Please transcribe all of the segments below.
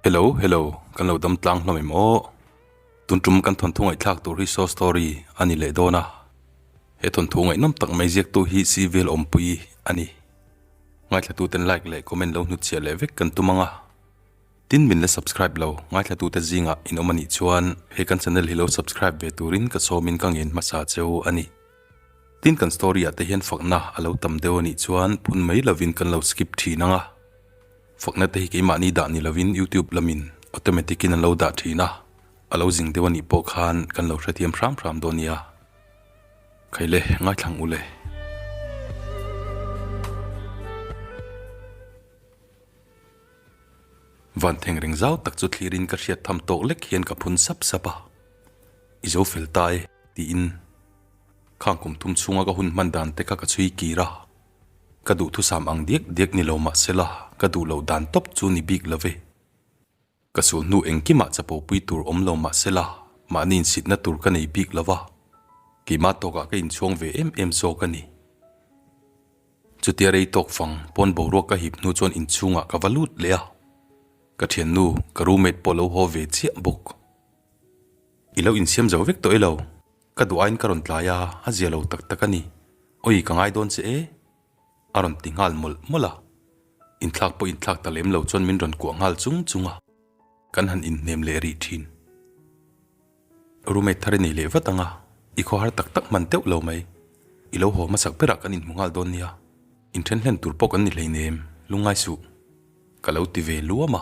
Hello hello kan lo dam tlang hlawm em aw. Tun tum kan thawnthu ngaihthlak tur hi short story a ni leh dawn a. He thawnthu ngaihnawm tak mai ziaktu hi Civil Awmpui a ni. Ngaithlatuten like leh comment lo hnutchhiah leh vek kan tum ang a. Tin min la subscribe lo ngaithlatute zingah in awm a nih chuan he kan channel hi lo subscribe ve turin ka sawmin ka ngen hmasa cheu a ni. Tin kan story ah te hian fakna a lo tam deuh a nih chuan phun mai lovin kan lo skip thin ang a. Fakna te hi keimahni dah ni lovin YouTube lamin automatic in an lo dah thin a, a lo zing deuh a nih pawh khan kan lo hrethiam hram hram dawn nia. Khaile ngaithlang ule. Van theng reng zau tak chu thlirin ka hriat tham tawk lek hian ka phun sap sap a, I zo fel ta e, tiin khang kum thum chhunga ka hun hman dan te kha ka chhui kir a, ka duhthusam ang diak diak ni lo mah sela ka duh loh dan tawp chu ni bik lo ve. Ka sul hnu engkimah chapo pui tur awm lo mah sela mahni insitna tur ka nei bik lo va, keimah tawkah ka inchhuang ve em em zawk a ni. Chutia rei tawk fang pawn boruak ka hip hnu chuan inchhungah ka va lut leh a, ka thiannu ka roommate pawh lo haw ve chiah bawk. I lo insiam zo vek tawh e lo, ka duh aiin ka rawn tlai a, a zia lo tak tak a ni, awi ka ngai dawn che e, a rawn ti nghal mawlh mawlh a, inthlak pawh inthlak ta lem lo chuan min rawn kuah nghal chung chung a, kan han inhnem leh rih thin. Roommate thar i nei leh vat ang a, i khawhar tak tak hman teuh lo mai. I lo haw hmasak berah kan inhmu nghal dawn nia. Inthen hlen tur pawh kan ni hleinem, lungngai suh. Ka lo ti ve luam a.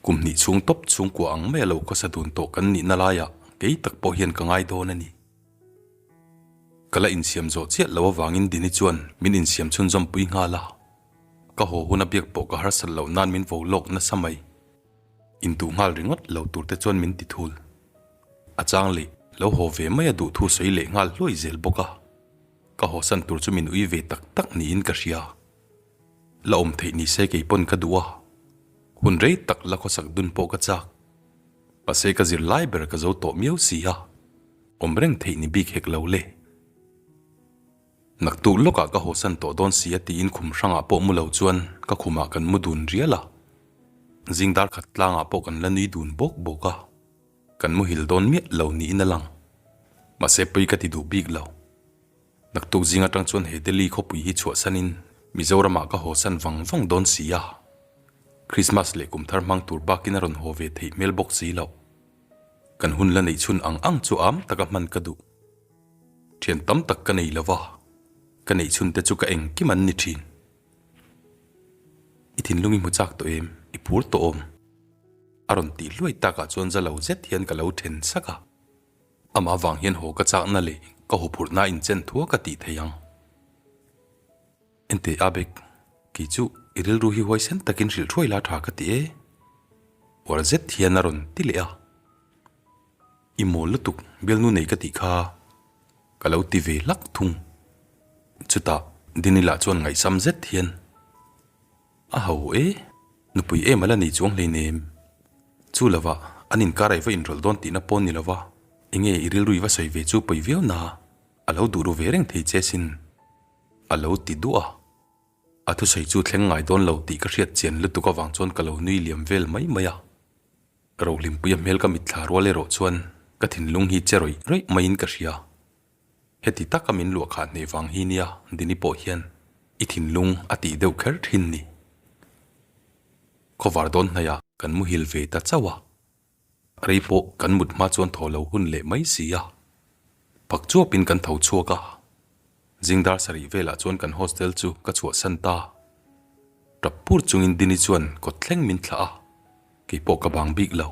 Kum hnih chhung tawp chhungkua ang mai a lo khawsa dun tawh kan nihna laiah kei tak pawh hian ka ngai dawn a ni. Ka la insiam zawh chiah lo avangin Dini chuan min insiam chhunzawm pui nghal a. Ka haw huna biak pawh ka harsat loh nan min vo lawk nasa mai. Intuh nghal ringawt lo tur te chuan min ti thul. A chang leh lo haw ve mai a duh thu sawi leh nghal hluai zel bawk a. Ka hawsan tur chu min ui ve tak tak niin ka hria. La awm theih ni se kei pawn ka duh a. Hun rei tak la khawsak dun pawh ka chak. Mahse ka zir lai ber ka zo tawh miau si a. Awm reng theih ni bik hek lo le. Naktuk lawkah ka hawsan tawh dawn si a tiin khum hrangah pawh mu lo chuan ka khumah kan mu dun rial a. Zing dar khat tlangah pawh kan la nui dun bawk bawk a. Kan muhil dawn miah lo niin a lang. Mahse pawi ka ti duh bik lo. Naktuk zing atang chuan he Delhi khawpui hi chhuahsanin Mizoramah ka hawsan vang vang dawn si a. Christmas leh kum thar hmang tur bakin a rawn haw ve theih hmel bawk si loh. Kan hun la neih chhun ang ang chu am taka hman ka duh. Thian tam tak ka nei lo va, ka neih chhun te chu ka engkim an ni thin. I thinlung i hmu chak tawh em? I phur tawh awm? A rawn tih hluai takah chuan za lo zet hian ka lo then sak a. Amah vang hian haw ka chakna leh ka huphurhna inchen thua ka tih thei ang. Enteh Abek, kei chu i rilru hi huaisen takin hrilh thuai la tha ka ti e. Uar zet hian a rawn ti leh a. I mawl lutuk bialnu nei ka tih kha ka lo ti ve hlak thung. Chutah Dini lah chuan ngaihsam zet hian a ho e, nupui em a la nei chuang hleinem. Chu lovah an inkar ai va inrawlh dawn tihna pawn ni lova, enge i rilru i va sawi ve chu pawi viau na, a lo duh ru ve reng thei che sin a lo ti duah a. A thusawi chu thleng ngai dawn lo tih ka hriat chian lutuk avang chuan ka lo nui liam vel mai mai a. Rohlimpuia hmel ka mitthla rual erawh chuan ka thinlung hi che rawih rawih maiin ka hria. Heti taka min luah khah hneh vang hi nia Dini pawh hian i thinlung a tih deuh kher thin ni. Khawvar dawn hnaiah kan muhil ve ta chauh a. Rei pawh kan mut hma chuan thaw lo hun leh mai si a. Pak chuapin kan tho chhuak a. Zing dar sarih velah chuan kan hostel chu ka chhuahsan ta. Tap pur chungin Dini chuan kawt thleng min thlah a, kei pawh ka bang bik lo.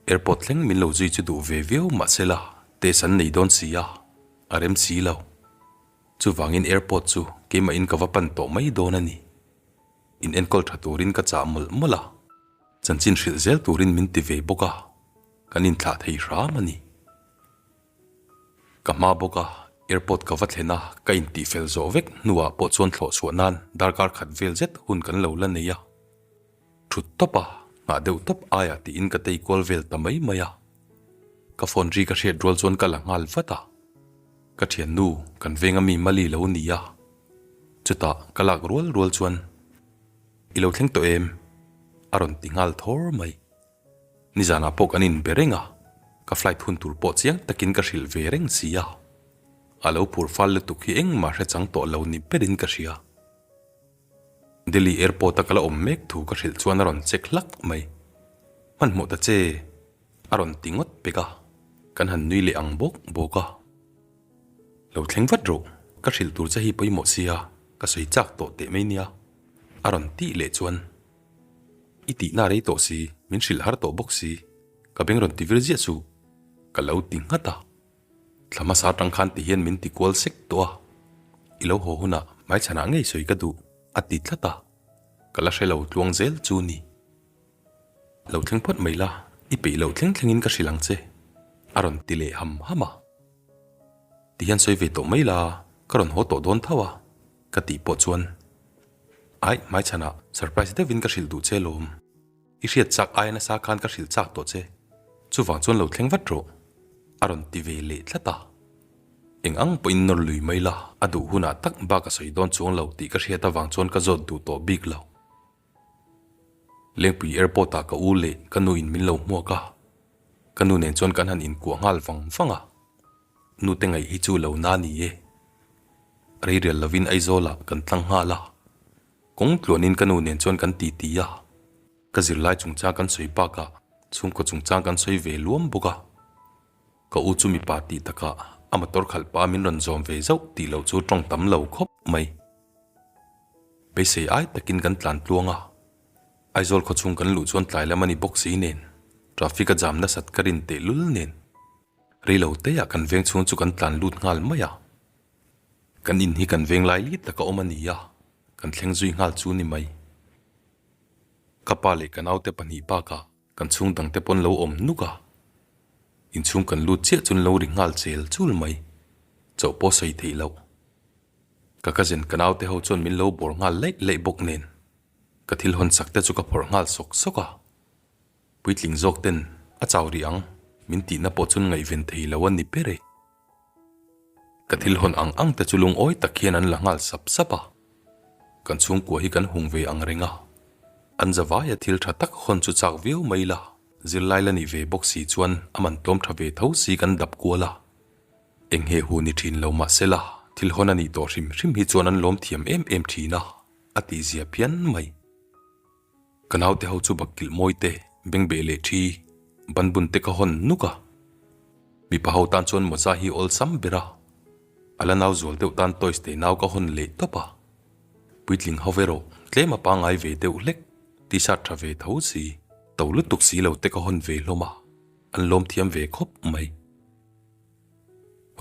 Airport thleng min lo zui chu duh ve viau mahsela test an nei dawn si a, a rem si lo. Chuvangin airport chu keimahin ka va pan tawh mai dawn a ni. In enkawl tha turin ka chah mawlh mawlh a, chanchin hrilh zel turin min ti ve bawk a, kan inthlah thei hram a ni. Ka hma bawk a, airport ka va thlen a, ka intihfel zawh vek hnuah pawh chuan thlawh chhuah nan darkar khat vel zet hun kan lo la nei a. Thut tawp a, nghah deuh tawp aiah tiin ka tei kual vel ta mai mai a. Ka phone ri ka hriat rual chuan ka la nghal vat a. Ka thiannu kan veng ami Mali lo ni a. Chutah ka lak rual rual chuan, I lo thleng tawh em? A rawn ti nghal thawr mai. Nizanah pawh kan inbe reng a, ka flight hun tur pawh chiang takin ka hrilh ve reng si a. A lo phur fal lutuk hi engmah hre chang tawh lo ni berin ka hria. Delhi airport a ka la awm mek thu ka hrilh chuan a rawn check hlak mai. Hmanhmawh ta che, a rawn ti ngawt pek a, kan han nui leh ang bawk bawk a. Lo thleng vat rawh, ka hrilh tur che hi pawimawh sia, ka sawi chak tawh teh mai nia, a rawn tih leh chuan. I tihna rei tawh si, min hrilh har tawh bawk si, ka beng rawn ti vir ziah chu, ka lo ti nghat a. Thla hmasa atang khan ti hian min ti kual sek tawh a, i lo haw hunah hmaichhanah ngei sawi ka duh, a ti tlat a, ka la hre lo tluang zel chu ni. Lo thleng phawt mai la, i peih loh thleng thlengin ka hrilh ang che, a rawn ti leh ham ham a. Ti hian sawi ve tawh mai la, ka rawn haw tawh dawn tho a, ka tih pawh chuan, Aih, hmaichhanah surprise deuhin ka hrilh duh che lawm. I hriat chak aia nasa khan ka hrilh chak tawh che, chuvang chuan lo thleng vat rawh, a rawn ti ve leh tlat a. Eng ang pawhin nawr lui mai la, a duh hunah tak bak a sawi dawn chuang lo tih ka hriat avang chuan ka zawt duh tawh bik lo. Lengpui airport ah ka u leh ka nu in min lo hmuak a, ka nu nen chuan kan han inkuah nghal vang vang a, nute ngaih hi chu lo na ni e. Rei rial lovin Aizawl ah kan tlang nghal a, kawng tluanin ka nu nen chuan kan ti ti a, ka zirlai chungchang kan sawi bakah chhungkaw chungchang kan sawi ve luam bawk a, ka u chu mipa tih takah a motor khalh pah min rawn zawm ve zauh tih loh chu tawng tam lo khawp mai. Beisei ai takin kan tlan tluang a, Aizawl khawchhung kan luh chuan tlai lam a ni bawk si nen, traffic a jam nasat ka rin tehlul nen, rei lo teiah kan veng chhung chu kan tlan lut nghal mai a. Kan in hi kan veng lai li taka awm a ni a, kan thleng zui nghal chu ni mai. Ka pa leh ka naute pahnih bakah kan chhung dangte pawn lo awm nuk a, inchhung kan lut chiah chuan lo ri nghal chel chul mai, chauh pawh sawi theih loh. Ka cousin ka naute ho chuan min lo bawr nghal laih laih bawk nen ka thil hawn sak te chu ka phawrh nghal sawk sawk a. Puitling zawk ten a chau rih ang min tihna pawh chuan ngaihven thei lo a ni ber e. Ka thil hawn ang ang te chu lungawi tak hian an la nghal sap sap a. Kan chhungkua hi kan hung ve ang reng a. An zavaia thil tha tak hawn chu chak viau mai la, zirlai la nih ve bawk si chuan a man tlawm tha ve tho si kan dap kual a. Eng he hu ni thin lo mah sela, thil hawn a nih tawh hrim hrim hi chuan an lawm thiam em em thin a, a tih zia phian mai. Ka naute ho chu bakkilh mawi te, bengbeh leh thi, banbun te ka hawn nuk a. Mipa ho tan chuan mawza hi awlsam ber a, a la nau zual deuh tan toys te nau ka hawn leh tawp a. Puitling ho erawh tlem a pangngai ve deuh hlek, t-shirt tha ve tho si, to lutuk si lo te ka hawn ve hlawm a, an lawm thiam ve khawp mai.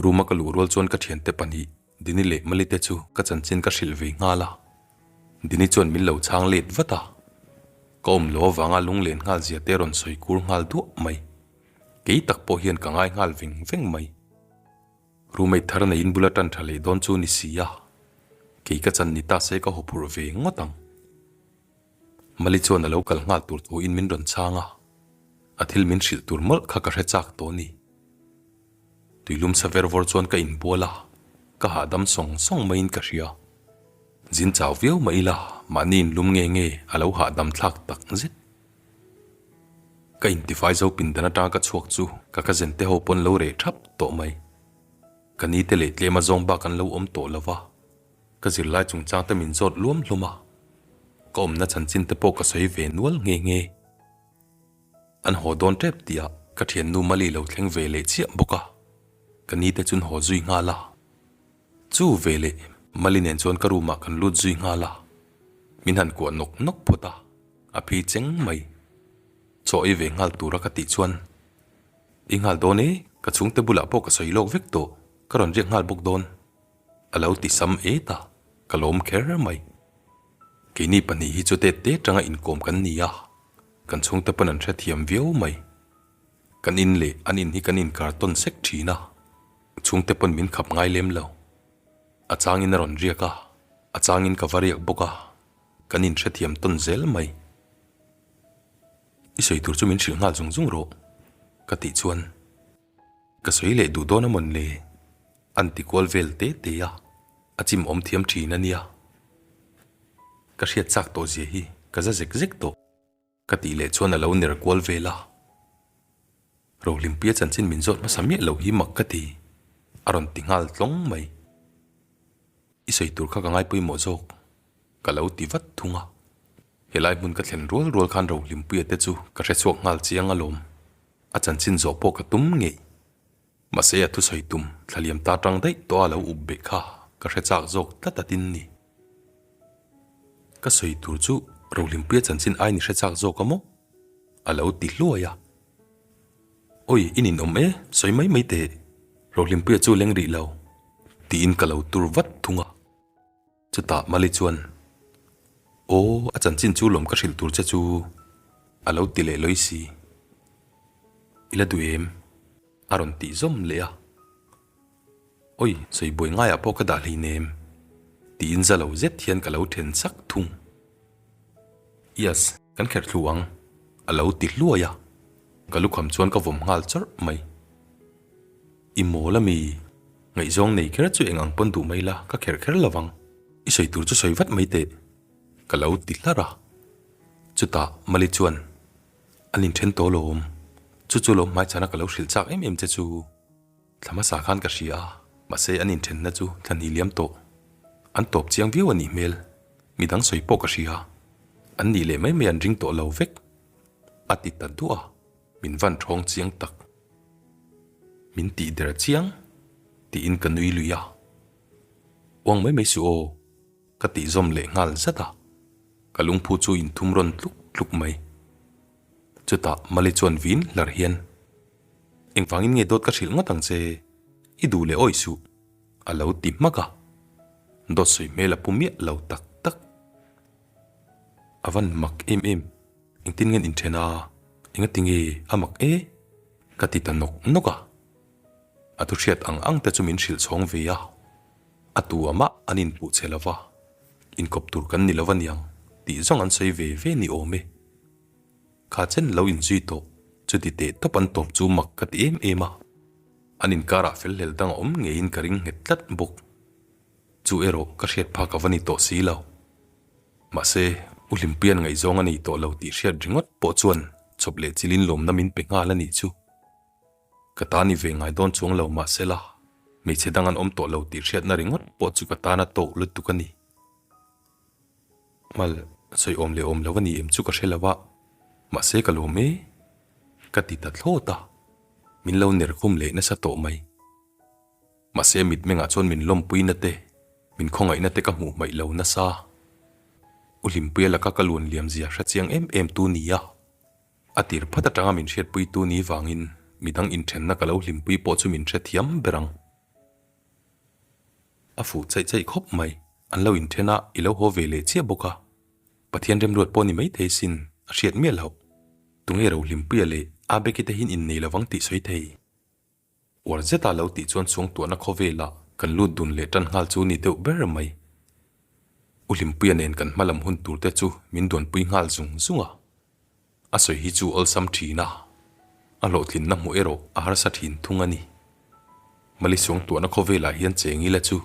Room a ka luh rual chuan ka thiante pahnih Dini leh Mali te chu ka chanchin ka hrilh ve nghal a, Dini chuan min lo chhang let vat a, ka awm lo avanga lunglen nghal zia te rawn sawi kur nghal duah mai. Kei tak pawh hian ka ngai nghal veng veng mai. Roommate thar neiin bula tan tha leh dawn chu ni si a, kei ka chan ni ta se ka huphurh ve ngawt ang. Mali chuan a lo kal nghal tur thuin min rawn chhang a, a thil min hrilh tur mawlh kha ka hre chak tawh a ni. Tuilum sa ver vawr chuan ka inbual a, ka hahdam sawng sawng maiin ka hria. Zin chau viau mah ila, mahni inlum nge nge a lo hahdam thlak tak zet. Ka intifai zo pindan atanga ka chhuak chu ka cousin te ho pawn lo reh thap tawh mai. Ka ni te leh tlem a zawng bak an lo awm tawh lo va. Ka zirlai chungchang te min zawt luam hlawm a, ka awmna chanchin te pawh ka sawi ve nual nghe nghe. An haw dawn tep tih ah ka thiannu Mali lo thleng ve leh chiah bawk a, ka ni te chun haw zui nghal a. Chu ve leh Mali nen chuan ka room ah kan lut zui nghal a, min han kuah nawk nawk phawt a, a phi cheng mai. Chaw ei ve nghal tura ka tih chuan, I nghal dawn e, ka chhungte bulah pawh ka sawi lawk vek tawh, ka rawn riak nghal bawk dawn. A lo ti sam et a, ka lawm kher mai. Keini pahnih hi chu tet te tanga inkawm kan ni a, kan chhungte pawn an hrethiam viau mai. Kan in leh an in hi kan inkar tawn sek thin a, chhungte pawn min khap ngai lem lo. A changin a rawn riak a, a changin ka va riak bawk a, kan inhrethiam tawn zel mai. I sawi tur chu min hrilh nghal zung zung rawh, ka tih chuan. Ka sawi leh duh dawn a mawn le? An ti kual vel te te a, a chim awm thiam thin a nia. Ka hriat chak tawh zia hi ka za zek zek tawh. Ka tih leh chuan a lo ner kual vel a. Rohlimpuia chanchin min zawt hmasa miah lo hi mak ka ti, a rawn ti nghal tlawng mai. I sawi tur kha ka ngai pawimawh zawk, ka lo ti vat thung a. Helai hmun ka thlen rual rual khan Rohlimpuia te chu ka hre chhuak nghal chiang alawm. A chanchin zawh pawh ka tum ngei. Mahse a thusawi tum thlaliam ta tang daih tawh a lo up beh kha ka hre chak zawk tlat a tin ni. Ka sawi tur chu Rohlimpuia chanchin ai ni hre chak zawk a maw? A lo ti hluai a. Awi i ninawm e, sawi mai mai teh, Rohlimpuia chu leng rih lo, tiin ka lo tur vat thung a. Chutah Mali chuan, Aw, a chanchin chu lawm ka hrilh tur che chu, a lo ti leh lawi si. I la duh em? A rawn tih zawm leh a. Awi, sawi buai ngaiah pawh ka dah hleinem, tiin za lo zet hian ka lo then sak thung. Yes, kan kherh thlu ang, a lo ti hluai a. Ka lukham chuan ka vawm nghal chawrh mai. I mawl a mi? Ngaihzawng nei kher chu eng ang pawn duh mai la, ka kherh kher lo vang. I sawi tur chu sawi vat mai teh, ka lo ti hlar a. Chutah Mali chuan, An inthen tawh alawm, chu chu lawm hmaichhana ka lo hrilh chak em em che chu. Thla hmasa khan ka hria a, mahse an inthenna chu thla hnih liam tawh. An tawp chiang viau a nih hmel, midang sawi pawh ka hria. An nih leh mai mai an ring tawh lo vek, a ti ta duah a, min van thawng chiang tak. Min tih der chiang tiin ka nui lui a, Uang mai mai suh aw, ka tih zawm leh nghal zat a, ka lungphu chu inthum rawn tluk tluk mai. Chutah Mali chuan vin hlar hian, Engvangin nge dawt ka hrilh ngawt ang che, i duh leh awih suh, a lo ti hmak a, dawt sawi hmel a pu miah lo tak tak. A van mak em em, engtin nge an inthen a, engati nge a mak e? Ka ti ta nawk nawk a, a thu hriat ang ang te chu min hrilh chhawng ve a, a tu amah an inpuh che lo va, inkawp tur kan ni lo aniang tih zawng an sawi ve ve ni awm e. Kha chen lo inzui tawh, chuti teh tawp an tawp chu mak ka ti em em a, an inkarah fel hlel dang a awm ngeiin ka ring nghet tlat bawk. Chu erawh ka hriat phak a va ni tawh si lo. Mahse, U Hlimpuia'n ngaihzawng a nei tawh lo tih hriat ringawt pawh chuan chawp leh chilin lawmna min pe nghal a nih chu. Ka ta ni ve ngai dawn chuang lo mahsela, hmeichhe dang an awm tawh lo tih hriatna ringawt pawh chu ka tana tawk lutuk a ni. Hmal sawi awm leh awm lo a ni em chu ka hre lo a, mahse ka lawm e, ka ti ta thlawt a, min lo ner khum leh nasa tawh mai. Mahse mitmengah chuan min lawmpuina te, min khawngaihna te ka hmuh hmaih lo nasa. U Hlimpuia laka ka luan liam zia hre chiang em em tu ni a, a tir phat atanga min hriatpui tu ni vangin midang inthenna ka lo hlimpui pawh chu min hrethiam ber ang. A fuh chaih chaih khawp mai, an lo inthen a, i lo haw ve leh chiah bawk a. Pathian remruat pawh ni maithei sin, a hriat miah loh. Tunge Rohlimpuia leh Abeki te hin innei lovang tih sawi thei. Uar zeta lo tih chuan chhungtuahna khawvelah kan lut dun leh tan nghal chu ni deuh ber mai. U Hlimpuia nen kan hmalam hun tur te chu min duanpui nghal zung zung a. A sawi hi chu awlsam thin a, a hlawhtlinna hmuh erawh a harsa thin thung a ni. Mali chhungtuahna khawvelah hian cheng ila chu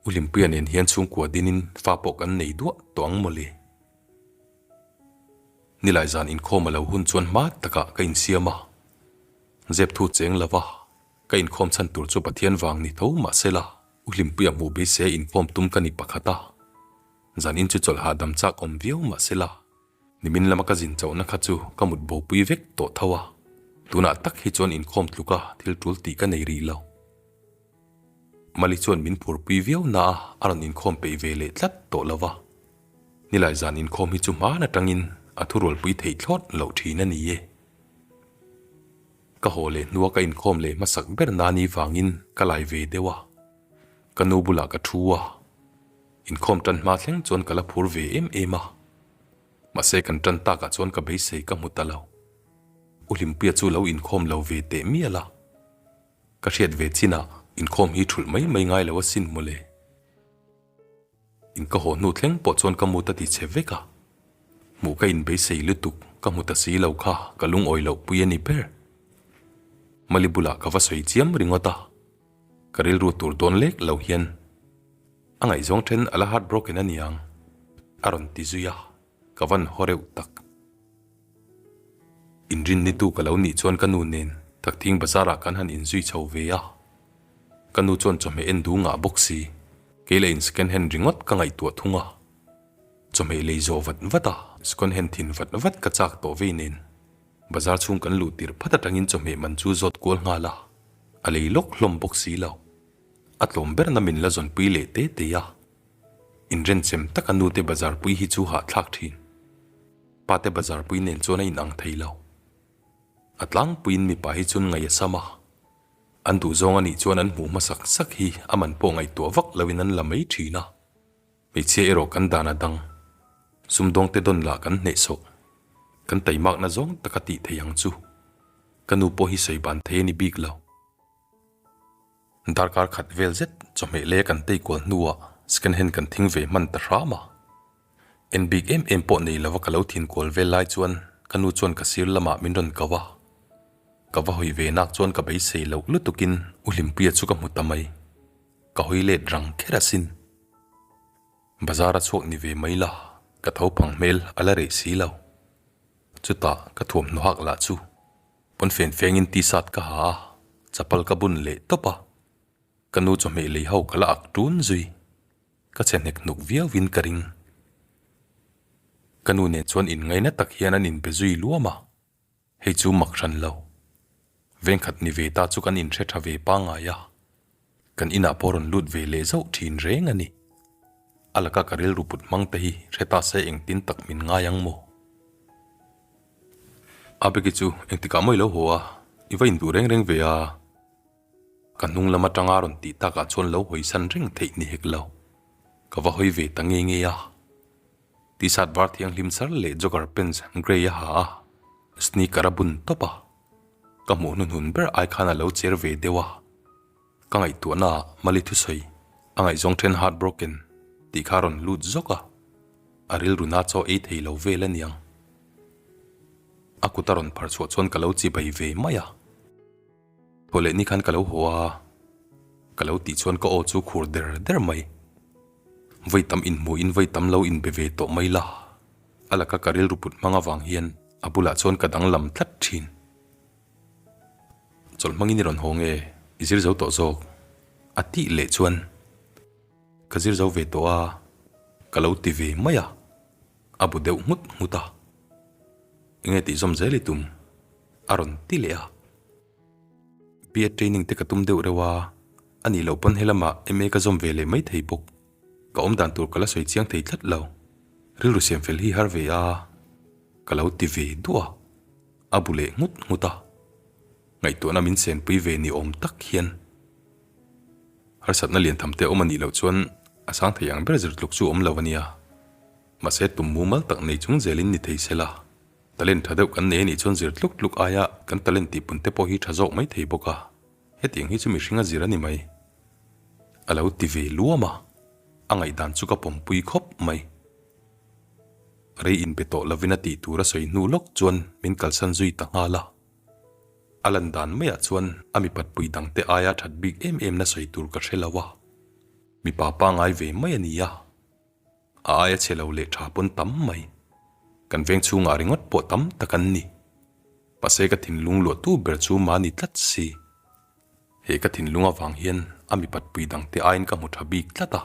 U Hlimpuia nen hian chhungkua dinin fa pawh kan nei duah tawh ang mawle. Nilai zan inkhawm a lo hun chuan hma takah ka insiam a. Zep thu cheng lova ka inkhawm chhan tur chu Pathian vang ni tho mahsela U Hlimpuia hmuh beisei a inkhawm tum ka ni pakhat a. Zan in chu chawlh hahdam chak awm viau mahsela nimin lama ka zin chauhna kha chu ka mut bopui vek tawh tho a. Tunah tak hi chuan inkhawm tluka thil tul tih ka nei rih lo. Mali chuan min phurpui viau na a a rawn inkhawm peih ve leh tlat tawh lova. Nilai zan inkhawm hi chu hman atangin a thurualpui theih thlawt loh thin a ni e. Ka haw leh hnua ka inkhawm leh hmasak ber nani vangin ka lai ve deuh a, ka nu bulah ka thu a, inkhawm tan hma thleng chuan ka la phur ve em em a, mahse kan tan takah chuan ka beisei ka hmu ta lo. U Hlimpuia chu lo inkhawm lo ve teh mial a, ka hriat ve chinah inkhawm hi thulh mai mai ngai lo asin mawle. In ka haw hnu thleng pawh chuan ka mut a ti che vek a, hmuh ka inbeisei lutuk ka hmu ta si lo kha ka lungawi loh pui a ni ber. Mali bulah ka va sawi chiam ringawt a, ka rilru tur dawn lek lo hian a ngaihzawng then a la heartbroken a niang a rawn ti zui a, ka van haw reuh tak. Inrinnitu ka lo nih chuan ka nu nen Thakthing bazarah kan han inzui chho ve a. Ka nu chuan chawhmeh en duh ngah bawk si, kei lah in second hand ringawt ka ngaihtuah thung a. Chawhmeh lei zawh vat vat a, second hand thin vat vat ka chak tawh vei nen. Bazar chhung kan luh tirh phat atangin chawhmeh man chu zawt kual nghal a, a lei lawk hlawm bawk si lo. A tlawm berna min la zawnpui leh te te a. Inrenchem taka nute bazar pui hi chu hahthlak thin. Pate bazar pui nen chuan a inang thei lo. A tlangpuiin mipa hi chuan ngaih a sam a. An duhzawng a nih chuan an hmuh hmasak sak hi a man pawh ngaihtuah vak loin an la mai thin a. Hmeichhia erawh kan dan a dang. Sumdawngte dawn lah kan hnehsawh. Kan taimakna zawng taka tih thei ang chu. Ka nu pawh hi sawi ban thei a ni bik lo. Darkar khat vel zet chawhmeh lei a kan tei kual hnuah second hand kan thing ve hman ta hram a. En bik em em pawh nei lova ka lo thin kual vel lai chuan ka nu chuan ka sir lamah min rawn ko a. Ka va hawi ve nak chuan ka beisei loh lutukin U Hlimpuia chu ka hmu ta mai. Ka hawi let rang kher asin. Bazar a chhuak ni ve mai la, ka tho phang hmel a la reh si lo. Chutah ka thuamhnaw hak lah chu pawnfen fengin t-shirt ka ha a, chapal ka bun leh tawp a. Ka nu chawhmeh lei ho ka la ak tun zui. Ka che hnek hnuk viauin ka ring. Ka nu nen chuan inngaina tak hian an inbe zui luam a. Hei chu mak hran lo. Vengkhat ni ve ta chu kan inhre tha ve pangngai a, kan inah pawh rawn lut ve leh zauh thin reng a ni. A laka ka rilru put hmang te hi hre ta se engtin tak min ngai ang maw? Abeki chu engtikah maw i lo haw a, i va induh reng reng ve a? Ka hnung lam atanga rawn tih takah chuan lo hawisan reng theih ni hek lo. Ka va hawi ve ta nge nge a. T-shirt var thianghlim sar leh jogger pants grey a ha a, sneaker a bun tawp a. Ka hmuh hnuhnun ber ai khan a lo cher ve deuh a. Ka ngaihtuahna ah Mali thusawi a ngaihzawng then heartbroken tih kha a rawn lut zawk a. A rilru na chaw ei thei lo vel a niang. A kut a rawn phar chhuah chuan ka lo chibai ve mai a. Thaw leh ni khan ka lo haw a, ka lo tih chuan ka aw chu khur der der mai. Vawi tam inhmuhin vawi tam lo inbe ve tawh mai la, a laka ka rilru put hmang avang hian a bulah chuan ka danglam tlat thin. Chawlh hmangin i rawn haw nge i zir zo tawh zawk? A tih leh chuan ka zir zo ve tawh a, ka lo ti ve mai a, a bu deuh nghut nghut a. Enge tih zawm zel i tum? A rawn ti leh a. B.Ed training te ka tum deuh reuh a, a nih loh pawn helamah MA ka zawm ve leh mai thei bawk. Ka awm dan tur ka la sawi chiang thei tlat lo. Rilru siam fel hi har ve a, ka lo ti ve duah a, a bu leh nghut nghut a. Ngaihtuahna min senpui ve ni awm tak hian harsatna lian tham te awm a nih loh chuan a sang thei ang ber zirtluk chu awm lo a nia. Mahse tum mumal tak nei chung zelin ni thei se la. Talent tha deuh kan nei a nih chuan zir tluk tluk aia kan talent tih pun te pawh hi tha zawk mai thei bawk a, hetiang hi chu mihring a zir a ni mai. A lo ti ve luam a, a ngaihdan chu ka pawmpui khawp mai. Rei inbe tawh lovin a tih tur a sawi hnu lawk chuan min kalsan zui ta nghal a. A lan dan maiah chuan a mipatpui dangte aia that bik em em na sawi tur ka hre lo a, mipa pangngai ve mai a ni a. A aia chhe lo leh tha pawn tam mai. Kan veng chhungah ringawt pawh tam tak an ni. Mahse ka thinlung luahtu ber chu mahni tlat si. He ka thinlung avang hian a mipat pui dangte aiin ka hmu tha bik tlat a.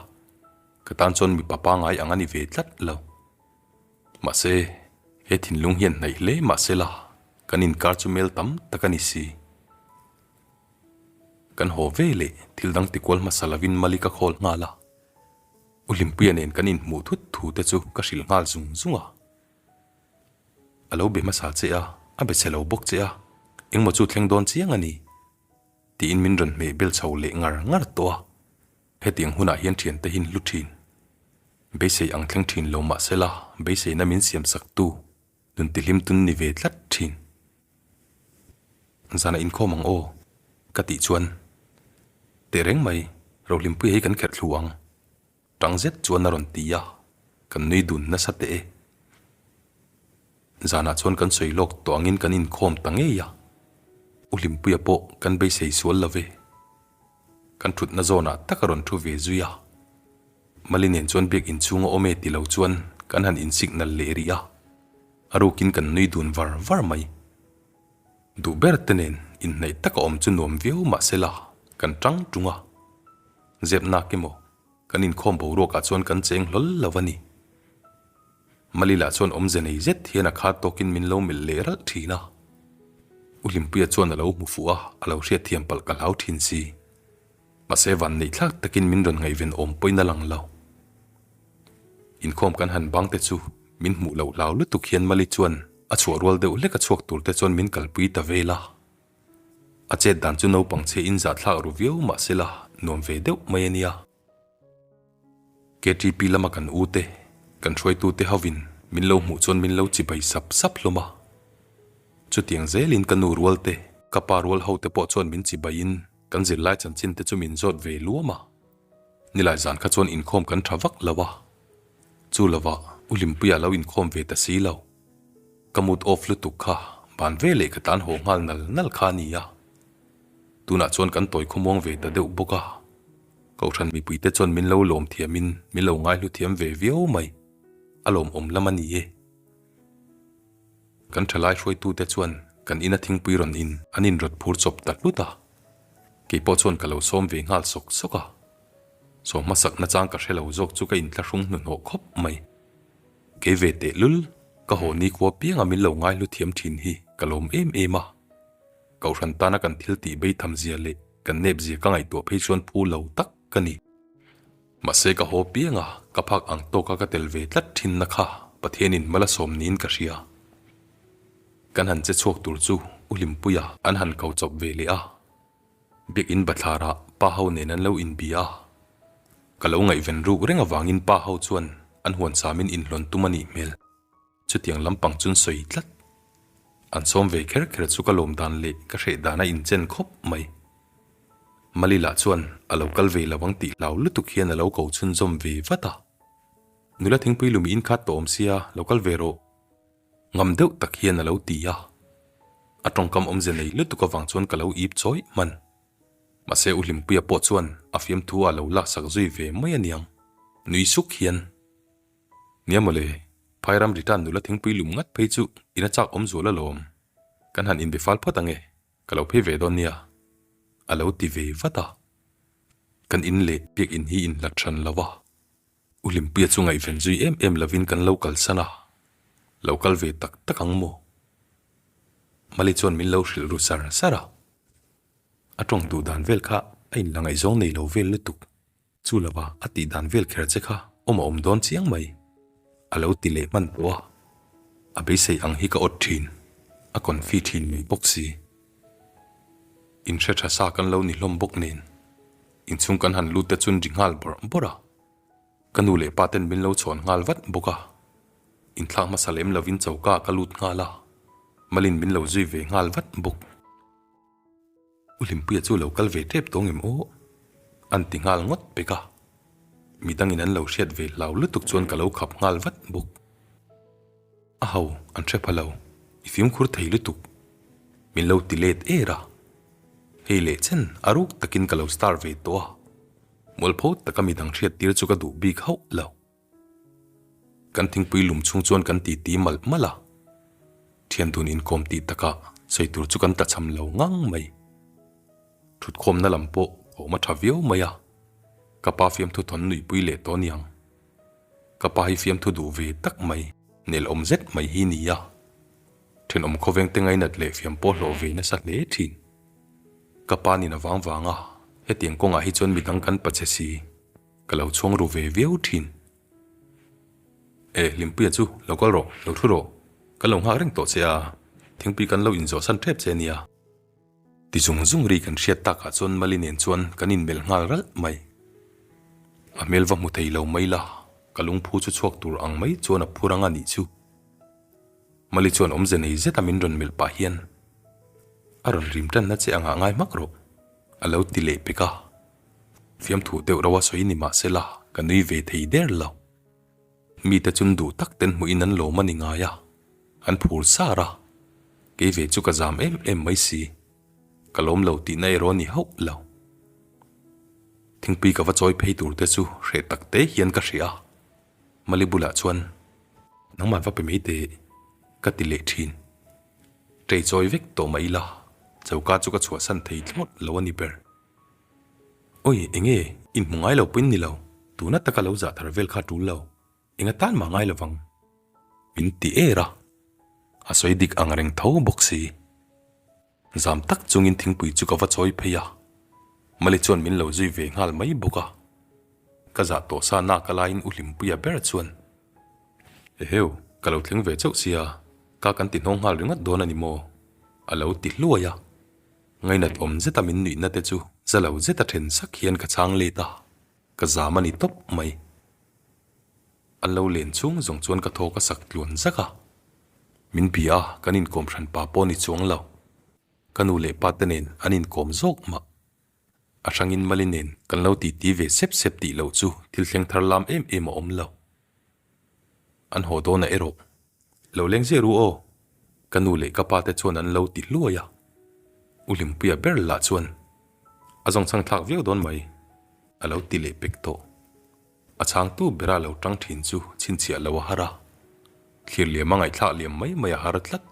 Ka tan chuan mipa pangngai ang a ni ve tlat lo. Mahse he thinlung hian hnaih hle mahse la kan inkar chu mel tam tak a ni si. Kan haw ve leh thil dang tikual hmasa lovin Mali ka call nghal a. U Hlimpuia nen kan inhmuh thut thu te chu ka hrilh nghal zung zung a. A lo be hmasa che a, a be chhe lo bawk che a, engmaw chu thleng dawn chiang a ni, tiin min rawn hmeh bel chho leh ngar ngar tawh a. Hetiang hunah hian thiante hin hlu thin. Beisei ang thleng thin lo mahsela beiseina min siam sak tu nun tihlim tun ni ve tlat thin. Zana inkhawm ang aw, ka tih chuan tehreng mai Rohlimpuia hi kan kherh thlu ang, tang zet chuan a rawn ti a, kan nui dun nasa teh e. Zanah chuan kan sawi lawk tawh angin kan inkhawm ta ngei a, U Hlimpuia pawh kan beisei sual lo ve. Kan thutna zawnah tak a rawn thu ve zui a, Mali nen chuan biak inchhung a awm e ti lo chuan kan han in signal leh rih a, a rukin kan nui dun var var mai. Duh ber te nen inhnaih taka awm chu nuam viau mah sela kan tang tung a. Zep nak emaw kan inkhawm boruakah chuan kan cheng hlawl lo a ni. Malila chuan awmze nei zet hian a khar tawkin min lo melh leh ralh thin a. U Hlimpuia chuan a lo hmu fuh a, a lo hriatthiam palh ka hlau thin si. Mahse vanneih thlak takin min rawn ngaihven awm pawhin a lang lo. Inkhawm kan han bang te chu min hmuh loh hlau lutuk hian Mali chuan a chhuah rual deuh hlek a chhuak tur te chuan min kalpui ta vel a. A chet dan chu naupang chhe in zahthlak ru viau mahsela nuam ve deuh mai a nia. KTP lama kan u te, kan hruaitu te hovin min lo hmuh chuan min lo chibai sap sap hlawm a. Chutiang zelin ka nu rual te, ka pa rual ho te pawh chuan min chibaiin kan zirlai chanchin te chu min zawt ve luam a. Nilai zan kha chuan inkhawm kan tha vak lo a, chu lovah U Hlimpuia lo inkhawm ve ta si lo. Ka mood off lutuk kha ban ve leh ka tlan haw nghal nal nal kha a ni a. Tunah chuan kan tawi khawmuang ve ta deuh bawk a. Kohhran mipuite chuan min lo lawm thiamin min lo ngaihlu thiam ve viau mai. A lawmawm lam a ni e. Kan thalai hruaitute chuan kan ina thingpui rawn in an inrawt phur chawp ta hlut a. Kei pawh chuan ka lo sawm ve nghal sawk sawk a. Sawm hmasak nachang ka hre lo zawk chu ka inthlahrung hnuhnawh khawp mai. Kei ve teh lul, ka haw nikhua pianga min lo ngaihlu thiam thin hi ka lawm em em a. Kohhran tana kan thil tih bei tham zia leh kan nep zia ka ngaihtuah phei chuan phu lo tak ka ni. Mahse ka haw pianga ka phak ang tawka ka tel ve tlat thinna kha Pathianin mal a sawm niin ka hria. Kan han che chhuak tur chu U Hlimpuia an han ko chawp ve leh a. Biakinn bathlarah pa ho nen an lo inbia a. Ka lo ngaihven ruk reng avangin pa ho chuan an huan samin inhlawn tum a nih hmel. Chutiang lampang chun sawi tlat. An sawm ve kher kher chu ka lawm dan leh ka hreh dan a inchen khawp mai. Malila chuan a lo kal ve lo ang tih hlau lutuk hian a lo ko chhunzawm ve vat a. Nula thingpui lumi in khat tawh awm sia, lo kal ve rawh. Ngam deuh tak hian a lo ti a. A tawngkam awmze nei lutuk avang chuan ka lo ip chawih hman. Mahse U Hlimpuia pawh chuan a fiamthu ah lo laksak zui ve mai aniang. Nui suk hian. Nia mawle, Phairam return nula thingpui lum ngat phei chu ina chak awm zual alawm. Kan han inbe fal phawt ange, ka lo phei ve dawn nia. A lo ti ve vat a. Kan in leh biak in hi inhlat hran lo a. U Hlimpuia chu ngaihven zui em em lovin kan lo kalsan a. Lo kal ve tak tak ang maw? Mali chuan min lo hrilh ru sar sar a. A tawng duh dan vel kha a inla ngaihzawng nei lo vel lutuk. Chu lova a tih dan vel kher che kha awm a awm dawn chiang mai. A lo ti leh hman tawh a. A beisei ang hi ka awt thin. A confi thin mai bawk si. Inhre tha sa kan lo ni hlawm bawk nen. Inchhung kan han lut te chun ri nghal bawrh bawrh a. Ka nu leh pa ten min lo chhawn nghal vat bawk a. Inthlak hmasa lem lovin choka ka lut nghal a. Malin min lo zui ve nghal vat bawk. U Hlimpuia chu lo kal ve tep tawng em aw? An ti nghal ngawt pek a. Midangin an lo hriat ve hlau lutuk chuan ka lo khap nghal vat bawk. A ho, an hre pha lo. I fimkhur thei lutuk. Min lo ti let er a. Hei leh chen a ruk takin ka lo star ve tawh a. Mualpho taka midang hriat tir chu ka duh bik hauh lo. Kan thingpui lum chhung chuan kan titi malh malh a. Thian dun inkawm tih takah sawi tur chu kan tlachham lo ngang mai. Thutkhawmna lam pawh a awm a tha viau mai a. Ka pa fiamthu thawn nuihpui leh tawh aniang. Ka pa hi fiamthu duh ve tak mai, nelawm zet mai hi ni a. Thenawm khawveng te ngainat leh fiam pawh hlawh ve nasa hle thin. Ka pa nin a vang vang a, hetiang kawngah hi chuan midang kan pache si. Ka lo chhuang ru ve viau thin. E, Hlimpuia chu, lo kal rawh, lo thu rawh. Kan lo nghak reng tawh che a, thingpui kan lo inzawh san tep che ania. Ti zung zung ri kan hriat takah chuan Mali nen chuan kan inmelh nghal ralh mai. A hmel va hmu thei lo mai la, ka lungphu chu chhuak tur ang mai chuan a phur ang a nih chu. Mali chuan awmze nei zeta min rawn melh pah hian, A rawn rim tanna che angah ngai hmak rawh, a lo ti leh pek a. Fiamthu deuh rauh a sawi ni mah sela ka nui ve thei der lo. Mite chun duh tak ten hmuhin an lawm a ni ngai a, an phur sar a. Kei ve chu ka zam em em mai si. Ka lawm lo tihna erawh a ni hauh lo. Thingpui ka va chawi phei tur te chu hreh tak te hian ka hria a. Mali bulah chuan, Nangmah va pe mai teh, ka ti leh thin. Tray chawi vek tawh mah ila, choka chu ka chhuahsan thei thlawt lo a ni ber. Oi, enge, inhmu ngai lo pawhin ni lo, tuna taka lo zah thar vel kha a tul lo, enga tan mah ngai lovang. Min ti er a, a sawi dik ang reng tho bawk si. Zam tak chungin thingpui chu ka va chawi phei a, Mali chuan min lo zui ve nghal mai bawk a. Ka zah tawh sa nak a laiin U Hlimpuia ber chuan, Eheu, ka lo thleng ve chauh sia, ka kan ti hnawng nghal ringawt dawn a ni maw? a lo ti hluai a. Ngainat awm zeta min nuihna te chu za lo zeta then sak hian ka chhang let a, ka zam a ni tawp mai. An lo len chhung zawng chuan ka thaw ka sak tluan zak a, min bia a kan inkawm hran pa pawh ni chuang lo. Ka nu leh pa te nen an inkawm zawk mah. A hrangin Mali nen kan lo titi ve sep sep tih loh chu thil thleng thar lam em em a awm lo. An haw dawn a erawh. Lo leng zia ru aw. Ka nu leh ka pa te chuan an lo ti hluai a. U Hlimpuia ber lah chuan a zawngchhang thlak viau dawn mai a lo ti leh pek tawh. A chhangtu bera lo tang thin chu chhinchhiah lo a har a. Thlir liam a ngaihthlak liam mai mai a har tlat.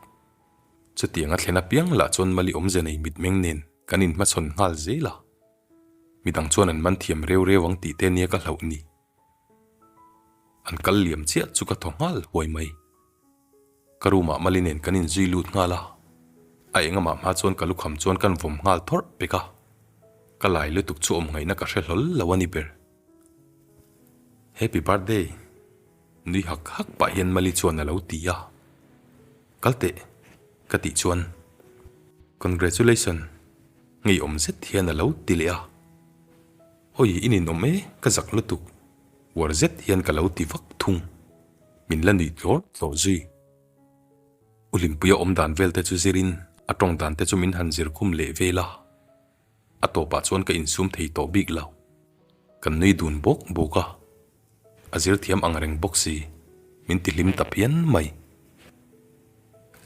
Chutiang a thlen apiang lah chuan Mali awmze nei mitmeng nen kan inhmachhawn nghal zel a. Midang chuan an man thiam reu reu ang tih te nia ka hlauh ni. An kal liam chiah chu ka thaw nghal huai mai. Ka room ah Mali nen kan inzui lut nghal a, a engamah hma chuan ka lukham chuan kan vawm nghal thawrh pek a, ka lai lutuk chu awm ngaihna ka hre hlawl lo a ni ber. Happy birthday! Nui hak hak pah hian Mali chuan a lo ti a, Kal teh! Ka tih chuan Congratulation! Ngeiawm zet hian a lo ti leh a. Oi, i ninawm e, ka zak lutuk. Uar zet hian ka lo ti vak thung. Min la nuih tlawr tlawr zui. U Hlimpuia awm dan vel te chu zirin a tawng dan te chu min han zir khum leh vel a. A tawpah chuan ka insum thei tawh bik lo. Kan nui dun bawk bawk a. A zir thiam ang reng bawk si. Min ti hlim ta phian mai.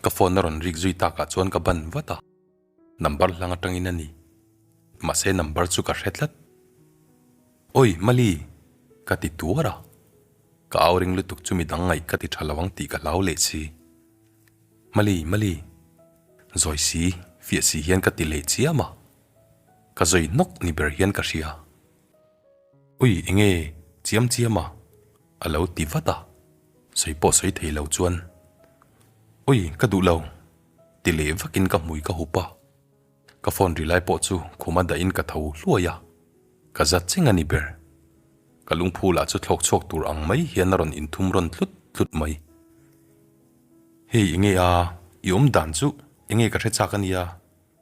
Ka phone a rawn rik zui takah chuan ka ban vat a. Number hlang atangin a ni. Mahse number chu ka hre tlat. Oi, Mali! Ka ti tuar a. Ka au ring lutuk chu midang ngaih ka ti tha lo ang tih ka hlau leh si. Mali, Mali! Zawi si, fiah si hian ka ti leh chiam a. Ka zawi hnawk ni ber hian ka hria. Ui, enge chiam chiam a? A lo ti vat a. Sawi pawh sawi thei lo chuan, Ui, ka duh lo! Ti leh vakin ka hmui ka hup a, ka phone ri lai pawh chu khuma dahin ka tho hluai a, ka za cheng a ni ber. Ka lungphu lah chu thlawk chhuak tur ang mai hian a rawn inthum rawn tlut tlut mai. Hei enge a, i awm dan chu enge ka hre chak a nia,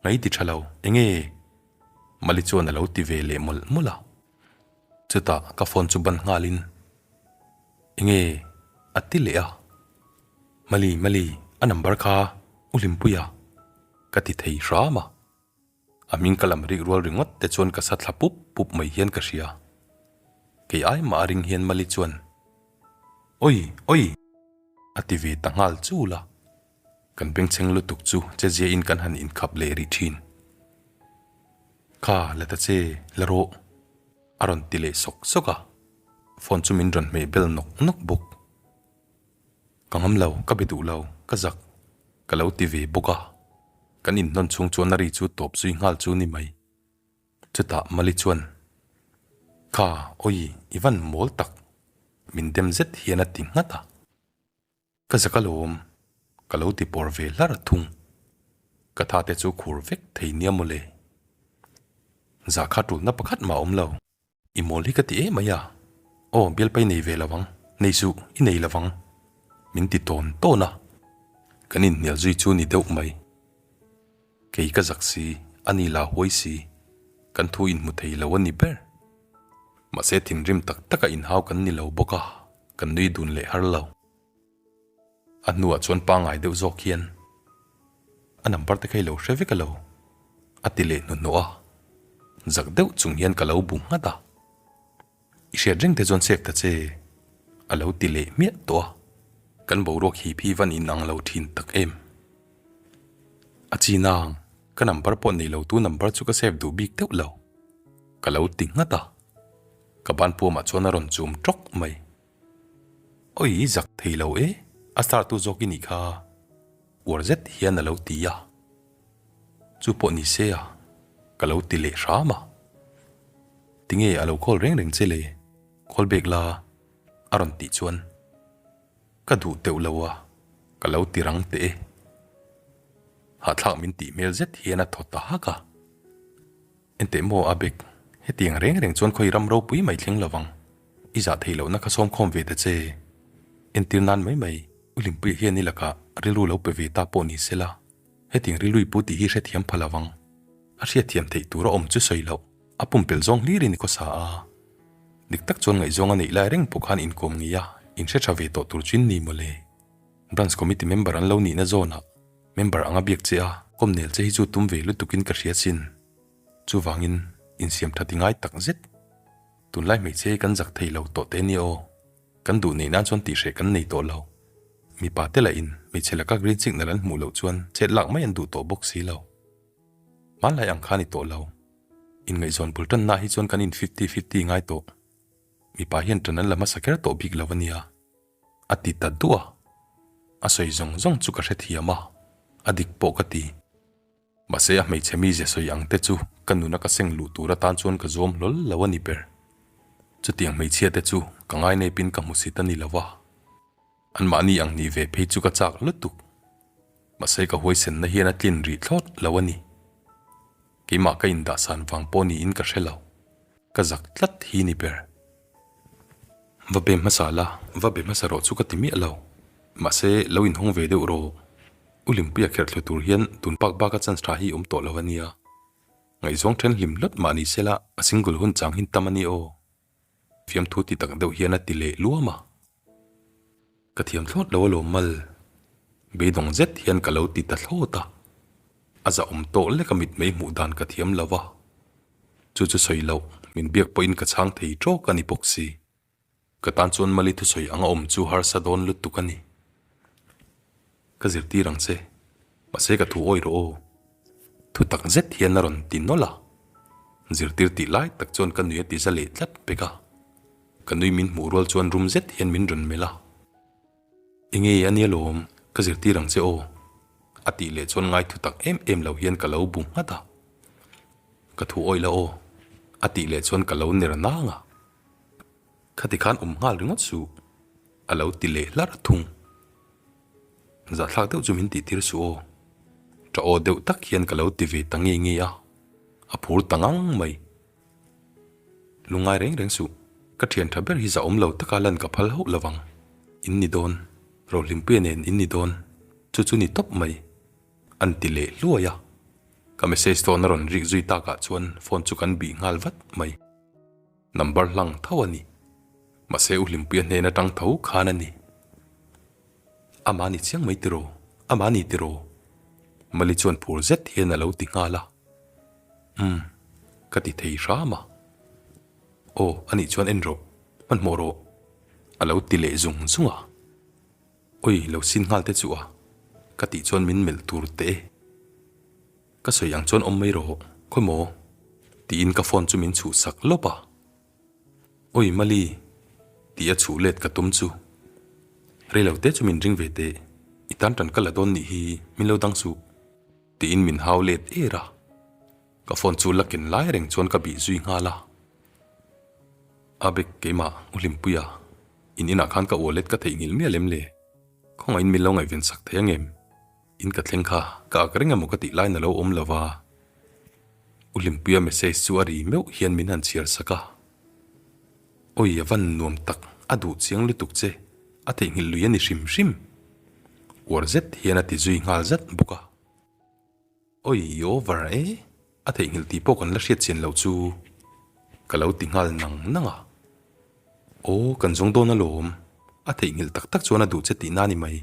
ngai ti tha lo, enge? Mali chuan a lo ti ve leh mawlh mawlh a. Chutah ka phone chu ban nghalin Enge a ti leh a, Mali Mali a number kha U Hlimpuia ka ti thei hram a, a hming ka lam rik rual ringawt te chuan ka sa thla pup pup mai hian ka hria. Kei ai mah a ring hian Mali chuan Oi oi a ti ve ta nghal chul a, kan bengchheng lutuk chu che ziain kan han inkhap leh rih thin. Kha la ta che la rawh a rawn ti leh sawk sawk a. Phone chu min rawn hmeh bel nawk nawk bawk. Ka ngam lo, ka be duh lo, ka zak ka lo ti ve bawk a. Kan inhnawn chhung chuan a ri chu tawp zui nghal chu ni mai. Chutah Mali chuan, Kha, awi, i van mawl tak, min dem zet hian a ti nghat a. Ka zak alawm, ka lo ti pawr ve hlar thung. Ka tha te chu khur vek thei nia mawle. Zah kha tulna pakhat mah awm lo. I mawl hi ka ti em mai a. Aw, bialpa i nei ve lo ang. Nei suh, i nei lo ang. Min ti tawn tawn a. Kan inhnial zui chu ni deuh mai. Kei ka zak si, a ni la huai si. Kan thu inhmu thei lo a ni ber. Mahse thinrim tak taka inhau kan ni lo bawk a, kan nui dun leh har lo. A hnuah chuan pangngai deuh zawk hian a number te kha i lo hre vek alo a ti leh hnuhnawh a, zak deuh chung hian ka lo bu nghat a, I hriat reng te chuan save ta che a lo ti leh hmiah tawh a, kan boruak hip hi van inang lo thin tak em. A chi nang, ka number pawh nei lo tu number chu ka save duh bik deuh lo ka lo ti nghat a, ka ban puamah chuan a rawn chum tawk mai. Oi, zak thei lo e, a star tu zawk i nih kha. Uar zet hian a lo ti a. Chu pawh ni se a, ka lo ti leh hram a. Tinge a lo call reng reng che le, call back la a rawn tih chuan ka duh teuh lo a, ka lo ti rang teh e. Hahthlak min tih hmel zet hian a thaw ta hak a. Enteh maw a bek, hetiang reng reng chuan khawi ram ropui mai thleng lo vang, i zah theih lohna kha sawmkhawm ve ta che. Entir nan mai mai, U Hlimpuia hian i lakah rilru lo pe ve ta pawh ni sela, hetiang rilru i pu tih hi hrethiam pha lo vang. A hriatthiam theih tur a awm chu sawi loh, a pumpelh zawng hlirin i khawsa a. Dik tak chuan ngaihzawng a neih lai reng pawh khan inkawm ngei a, inhre tha ve tawh tur chu in ni mawle. Branch Committee member an lo nihna zawnah member anga biak che a, kawmnel che hi chu tum ve lutukin ka hria sin. Chuvangin, insiam tha ti ngai tak zet. Tunlai hmeichhe hi kan zak thei lo tawh te nia aw. Kan duh neih nan chuan tihhreh kan nei tawh lo. Mipa te lahin hmeichhe laka green signal an hmuh loh chuan chet lak mai an duh tawh bawk si lo. Hmanlai ang kha a ni tawh lo. Inngaihzawn bul tannaah hi chuan kan in fifty fifty ngai tawh. Mipa hian tan an la hmasa kher tawh bik lo a nia. A ti ta duah a. A sawi zawng zawng chu ka hrethiam a, a dik pawh ka ti. Mahse a hmeichhe mizia sawi ang te chu ka nuna ka seng luh tur atan chuan ka zuam hlawl lo a ni ber. Chutiang hmeichhia te chu ka ngainepin ka hmusit a ni lo va, anmahni ang nih ve phei chu ka chak lutuk. Mahse ka huaisenna hian a tlin rih thlawt lo a ni. Keimah ka indahsan vang pawh niin ka hre lo. Ka zak tlat hi ni ber. Va be hmasa la, va be hmasa rawh chu ka ti miah lo. Mahse lo inhawng ve deuh rawh. U Hlimpuia kherh thlu tur hian tun bak baka chance tha hi awm tawh lo a nia. Ngaihzawng then hlim hlawt mah ni sela a single hun chang hin tam a ni aw. Fiamthu ti tak deuh hian a ti leh luam a. Ka thiam thlawt lo alawm mal. Beidawng zet hian ka lo ti ta thlawt a. A zahawm tawh lek a mitmei hmuh dan ka thiam lo va. Chu chu sawi loh, min biak pawhin ka chhang thei tawk a ni bawk si. Ka tan chuan Mali thusawi anga awm chu harsa dawn lutuk a ni. Ka zirtir ang che, mahse ka thu awi rawh aw. Thu tak zet hian a rawn ti nawlh a. Zirtir tih lai tak chuan ka nui a ti za leh tlat pek a. Ka nui min hmuh rual chuan rum zet hian min rawn melh a. Enge a nia lawm, ka zirtir ang che aw. A tih leh chuan ngai thu tak em em lo hian ka lo bu nghat a. Ka thu awi la aw. A tih leh chuan ka lo ner nang a. Khati khan awm nghal ringawt suh, a lo ti leh hlar thung. Zahthlak deuh chu min tih tir suh aw. Ṭa aw deuh tak hian ka lo ti ve ta nge nge a, a phur ta ngang mai. Lungngai reng reng suh, ka ṭhian ṭha ber hi zahawm lo taka lan ka phal hauh lovang. In ni dawn, Rohlimpuia nen in ni dawn, chu chu ni tawp mai, an ti leh hluai a. Ka message dawn a rawn rik zui takah chuan phone chu kan bih nghal vat mai. Number hlang tho a ni. Mahse U Hlimpuia hnen atang tho khan a ni. Amah ni chiang mai tiraw? Amah ni tiraw? Mali chuan phur zet hian a lo ti nghal a. Umm, ka ti thei hram a. Aw, anih chuan en rawh, hmanhmawh rawh, a lo ti leh zung zung a. Oi, lo sin nghal te chu a, ka tih chuan min melh tur teh e. Ka sawi ang chuan awm mai rawh, khawi maw? Tiin ka phone chu min chhuh sak lawp a. Oi Mali! Tih a chhuh let ka tum chu. Rei lo te chu min ring ve teh, i tan tan ka la dawn nih hi, min lo dang suh. Tiin min hau let er a. Ka phone chu la ken lai reng chuan ka bih zui nghal a. Abek keimah U Hlimpuia, in inah khan ka wallet ka theihnghilh miah lem le? Khawngaihin min lo ngaihven sak thei angem? In ka thleng kha ka ak reng emaw ka tih lain a lo awm lo va. U Hlimpuia message chu a ri meuh hian min han chhiar sak a. Awi a van nuam tak, a duh chiang lutuk che, a theihnghilh lui a ni hrim hrim. Uar zet hian a ti zui nghal zat bawk a. Awi i over e, a theihnghilh tih pawh kan la hriat chian loh chu ka lo ti nghal nang nang a. Aw kan zawng dawn alawm, a theihnghilh tak tak chuan a duh che tihna a ni mai.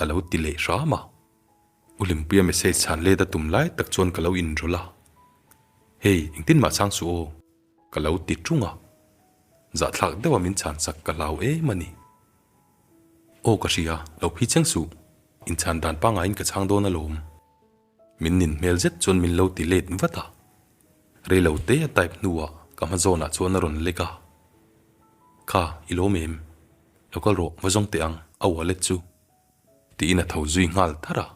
A lo ti leh hram a. U Hlimpuia message chhan let a tum lai tak chuan ka lo inrawlh a. Hey, engtin mah chhang suh aw, ka lo ti ṭung a. Zahthlak deuha min chhan sak ka hlau em a ni. Aw ka hria, lo phi chiang suh, inchhan dan pangaiin ka chhang dawn alawm. Min nin hmel zet chuan min lo ti let vat a. Rei lo te a type hnuah ka hma zawnah chuan a rawn lek a. Kha, i lawm em? Lo kal rawh, va zawng teh ang, a wallet chu. Tiin a tho zui nghal tharh a.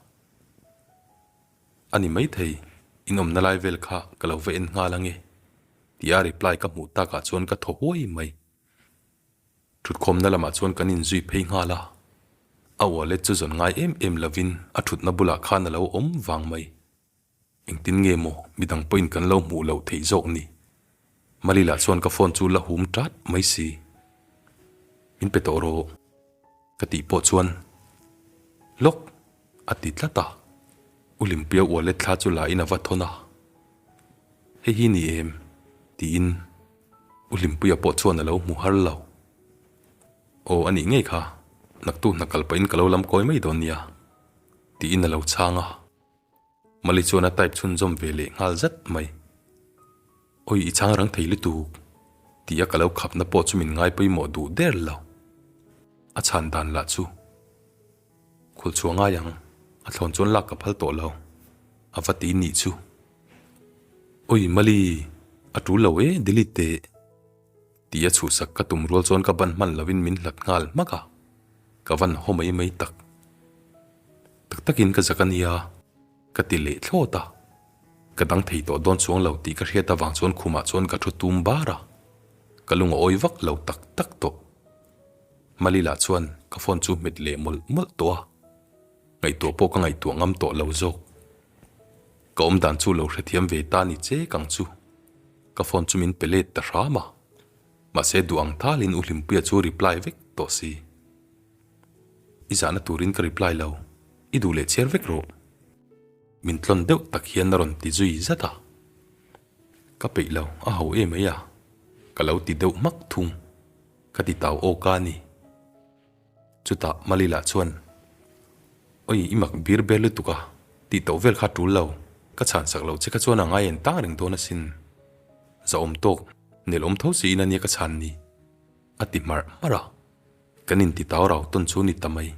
A ni maithei, in awmna lai vel kha ka lo va en nghal ange, tia reply ka hmuh takah chuan ka thaw huai mai. Thutkhawmna lamah chuan kan inzui phei nghal a, a wallet chu zawn ngai em em lovin a thutna bulah khan a lo awm vang mai. Engtin nge maw midang pawhin kan lo hmuh loh theih zawk ni? Malila chuan ka phone chu la hum tat mai si. Min pe tawh rawh ka tih pawh chuan lawk a ti tlat a, U Limpuia wallet thla chu la in a va thawn a, Hei hi ni em? tiin U Hlimpuia pawh chuan a lo hmu har lo. Aw a nih ngei kha, naktuk hna kal pahin ka lo lam kawi mai dawn nia tiin a lo chhang a. Mali chuan a type chhunzawm ve leh nghal zat mai. Awi i chhang rang thei lutuk tih a ka lo khapna pawh chu min ngai pawimawh duh der lo. A chhan dan lah chu khul chhuah ngai ang, a thlawn chuan lak ka phal tawh lo a va ti nih chu. Awi Mali, a tul lo e delete teh tih a chhuhsak ka tum rual chuan ka ban hman lovin min hlat nghal hmak a, ka van haw mai mai tak. Tak takin ka zak a nia, ka ti leh thlawt a. Ka dang thei tawh dawn chuang lo tih ka hriat avang chuan khumah chuan ka thu tum bar a, ka lung a awi vak lo tak tak tawh. Malila chuan ka phone chu hmet leh mawlh mawlh tawh a, ngaihtuah pawh ka ngaihtuah ngam tawh lo zawk. Ka awm dan chu lo hrethiam ve ta ni che kang chu, ka phone chu min pe let ta hram a, mahse duh ang thalin U Hlimpuia chu reply vek tawh si. I zahna turin ka reply lo, i duh leh chhiar vek rawh. Min tlawn deuh tak hian a rawn ti zui zat a. Ka peih lo, a ho em mai a, ka lo ti deuh hmak thung. Ka ti tau awk a ni. Chutah Malila chuan, Oi, i mak bir ber lutuk a, tih tauh vel kha tul lo, ka chhan sak loh che kha chuan a ngai en tang reng dawn asin. Zahawm tawk, nelawm tho siin a nia ka chhan ni, a ti hmarh hmarh a. Kan inti tau rau tawn chu ni ta mai.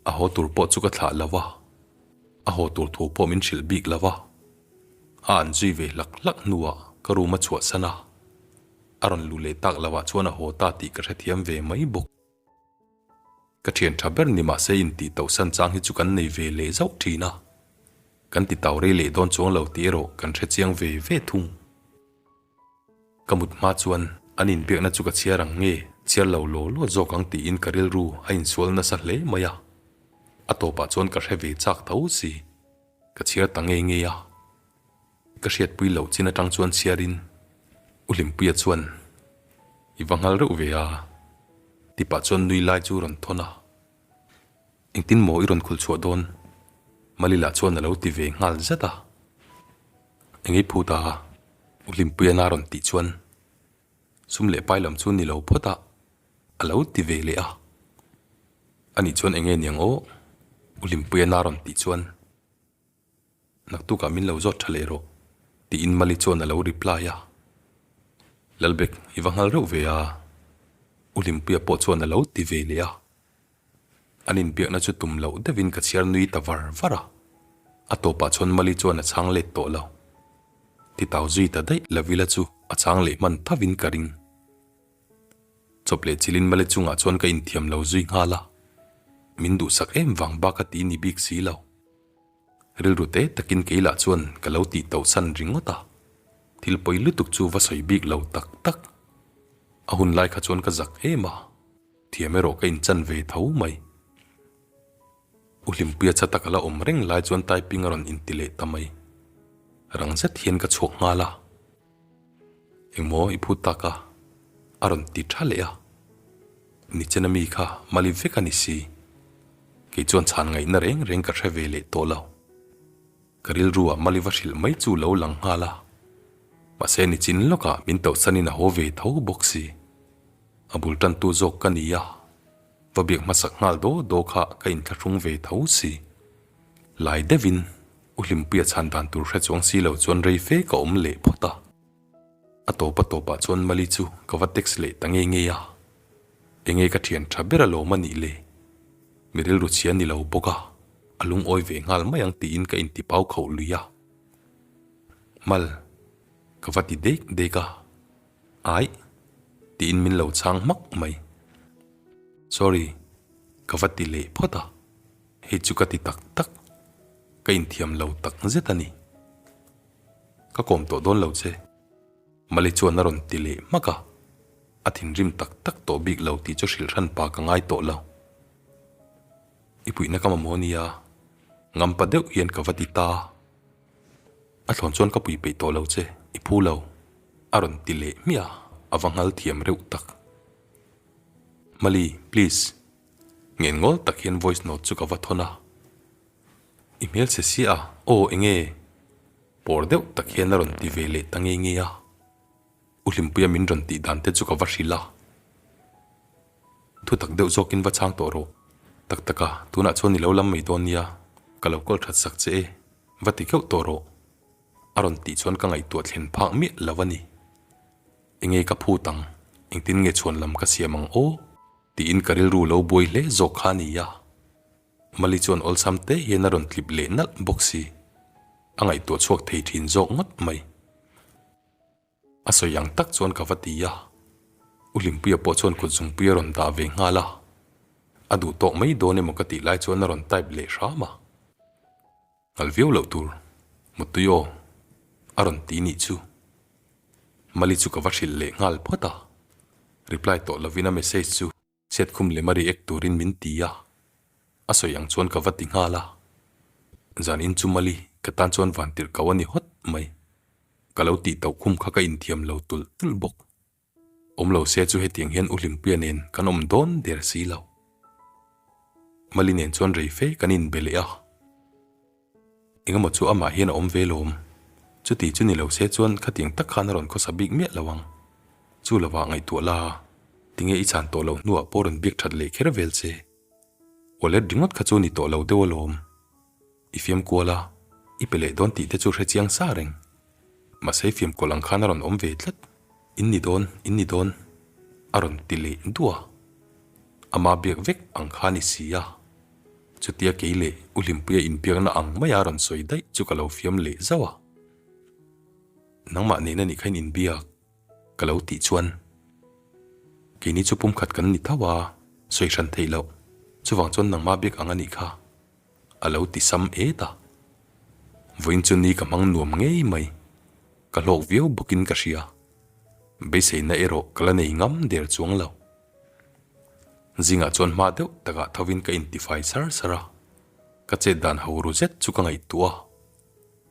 A haw tur pawh chu ka thlah lo a, a haw tur thu pawh min hrilh bik lo a. A an zui ve hlak hlak hnuah ka room a chhuahsan a, a rawn luh leh tak loh ah chuan a haw ta tih ka hrethiam ve mai bawk. Ka thian tha ber ni mahse intih tohsan chang hi chu kan nei ve leh zauh thin a, kan ti tau rei leh dawn chuang lo tih erawh kan hrechiang ve ve thung. Ka mut hma chuan an inbiakna chu ka chhiar ang nge, chhiar lo law law zawk ang tiin ka rilru a insual nasa hle mai a. A tawpah chuan ka hre ve chak tho si. Ka chhiar ta nge nge a. Ka hriatpui loh chin atang chuan chhiarin U Hlimpuia chuan I va nghal reuh ve a tipah chuan nui lai chu rawn thawn a. Engtin maw i rawn khul chhuah dawn? Malila chuan a lo ti ve nghal zat a. Engei phut a? U Hlimpuian a rawn tih chuan sum leh pai lam chu ni lo phawt a, a lo ti ve leh a. Anih chuan enge niang aw? U Hlimpuian a rawn tih chuan naktukah min lo zawt tha leh rawh tiin Mali chuan a lo reply a. Lalbek i va nghal reuh ve a, U Hlimpuia pawh chuan a lo ti ve leh a. An inbiakna chu tum loh deuhin ka chhiar nui ta var var a, a tawpah chuan Mali chuan a chhang let tawh lo. Titau zui ta daih Lavila chu a chhang leh hman thavin ka ring. Chawp leh chilin Mali chungah chuan ka inthiam lo zui nghal a, min duhsak em vang bak a ti ni bik si lo. Rilru te takin kei lah chuan ka lo tih tauhsan ringawt a, thil pawi lutuk chu va sawi bik lo tak tak. A hun lai kha chuan ka zak em a. Thiam erawh ka inchan ve tho mai. U Hlimpuia cha tak a la awm reng lai chuan typing a rawn inti leh ta mai. Rang zet hian ka chhuak nghal a. Engmaw i phut tak a? A rawn ti tha leh a. Nichena mi kha mali vek a ni si. Kei chuan chhan ngaihna reng reng ka hre ve leh tawh lo. Ka rilru ah mali va hrilh mai chu lo lang nghal a. Mahse nichin lawkah min tauhsanin a haw ve tho bawk si. A bul tantu zawk ka ni a, va biak hmasak nghal daw daw kha ka inthlahrung ve tho si. Lai deuhin U Hlimpuia chhan dan tur hre chuang si lo chuan rei fe ka awm leh phawt a. A tawp a tawpah chuan Mali chu ka va text leh ta ngei ngei a, enge ka thian tha ber alawm a nih le? Mi rilru chhia ni lo bawk a, a lungawi ve nghal mai ang tiin ka intipau khauh lui a. Mal, ka va ti dek dek a. Aih, tiin min lo chhang hmak mai. Sorry, ka va ti leh phawt a, hei chu ka ti tak tak. Ka inthiam lo tak zet a ni. Ka kawm tawh dawn lo che. Mali chuan a rawn ti leh hmak a, a thinrim tak tak tawh bik lo tih chu hrilh hran pa ka ngai tawh lo. I puihna ka mamawh nia, ngampa deuh hian ka va ti ta. A thlawn chuan ka pui peih tawh lo che, i phu lo, a rawn ti leh hmiah a, a va nghal thiam reuh tak. Mali, please. Ngen ngawl tak hian voice note chu ka va thawn a. I hmel chhe sia a, aw enge? Pawr deuh tak hian a rawn ti ve leh ta nge nge a. U Hlimpuia min rawn tih dan te chu ka va hrilh a. Thu tak deuh zawkin va chhang tawh rawh. Tak tak a, tunah chuan i lo lam mai dawn nia, ka lo call that sak che e, va ti keuh tawh rawh. A rawn tih chuan ka ngaihtuah thlen phak miah lo a ni. Enge ka phut ang, engtin nge chhuan lam ka siam ang aw? Tiin ka rilru lo buai hle zawk kha a ni a. Mali chuan awlsam te hian a rawn tlip leh nalh bawk si. A ngaihtuah chhuak thei thin zawk ngawt mai. A sawi ang tak chuan ka va ti a. U Hlimpuia pawh chuan kut zungpui a rawn dah ve nghal a. A duh tawk mai dawn emaw ka tih lai chuan a rawn type leh hram a. Nghal viau loh tur, Muttui aw, a rawn ti nih chu. Mali chu ka va hrilh leh nghal phawt a. Reply tawh lovin a message chu Chhiat khum lem a react turin min ti a, a sawi ang chuan ka va ti nghal a. Zan in chu Mali ka tan chuan van tirh ko a ni hawt mai. Ka lo tih tauh khum kha ka inthiam lo tulh tulh bawk. Awm lo se chu hetiang hian U Hlimpuia nen kan awm dawn der si lo. Mali nen chuan rei fe kan inbe leh a. Engemaw chu amah hian a awm ve lawm. Chuti chu ni lo se chuan khatiang tak khan a rawn khawsa bik miah lo ang. Chu lovah ngaihtuah la, tinge i chhan tawh loh hnuah pawh rawn biak that leh kher vel che. Wallet ringawt kha chu ni tawh lo deuh alawm. I fiam kual a, i pe leh dawn tih te chu hre chiang sa reng. Mahse fiam kual ang khan a rawn awm ve tlat. In ni dawn, in ni dawn, a rawn ti leh duah a. Ama biak vek ang kha a ni si a. Chutia kei leh U Hlimpuia inbiakna ang maia rawn sawi daih chu ka lo fiam leh zauh a. Nangmah nena nih kha in inbiak ka lo tih chuan keini chu pumkhat kan ni tho a, sawi hran theih loh. Chuvang chuan nangmah biak ang a nih kha a lo ti sam et a. Vawiin chu ni ka hmang nuam ngei mai. Ka hlawk viau bawkin ka hria. Beiseina erawh ka la nei ngam der chuang lo. Zingah chuan hma deuh takah thovin ka intifai sar sar a, ka chet dan ho ru zet chu ka ngaihtuah a.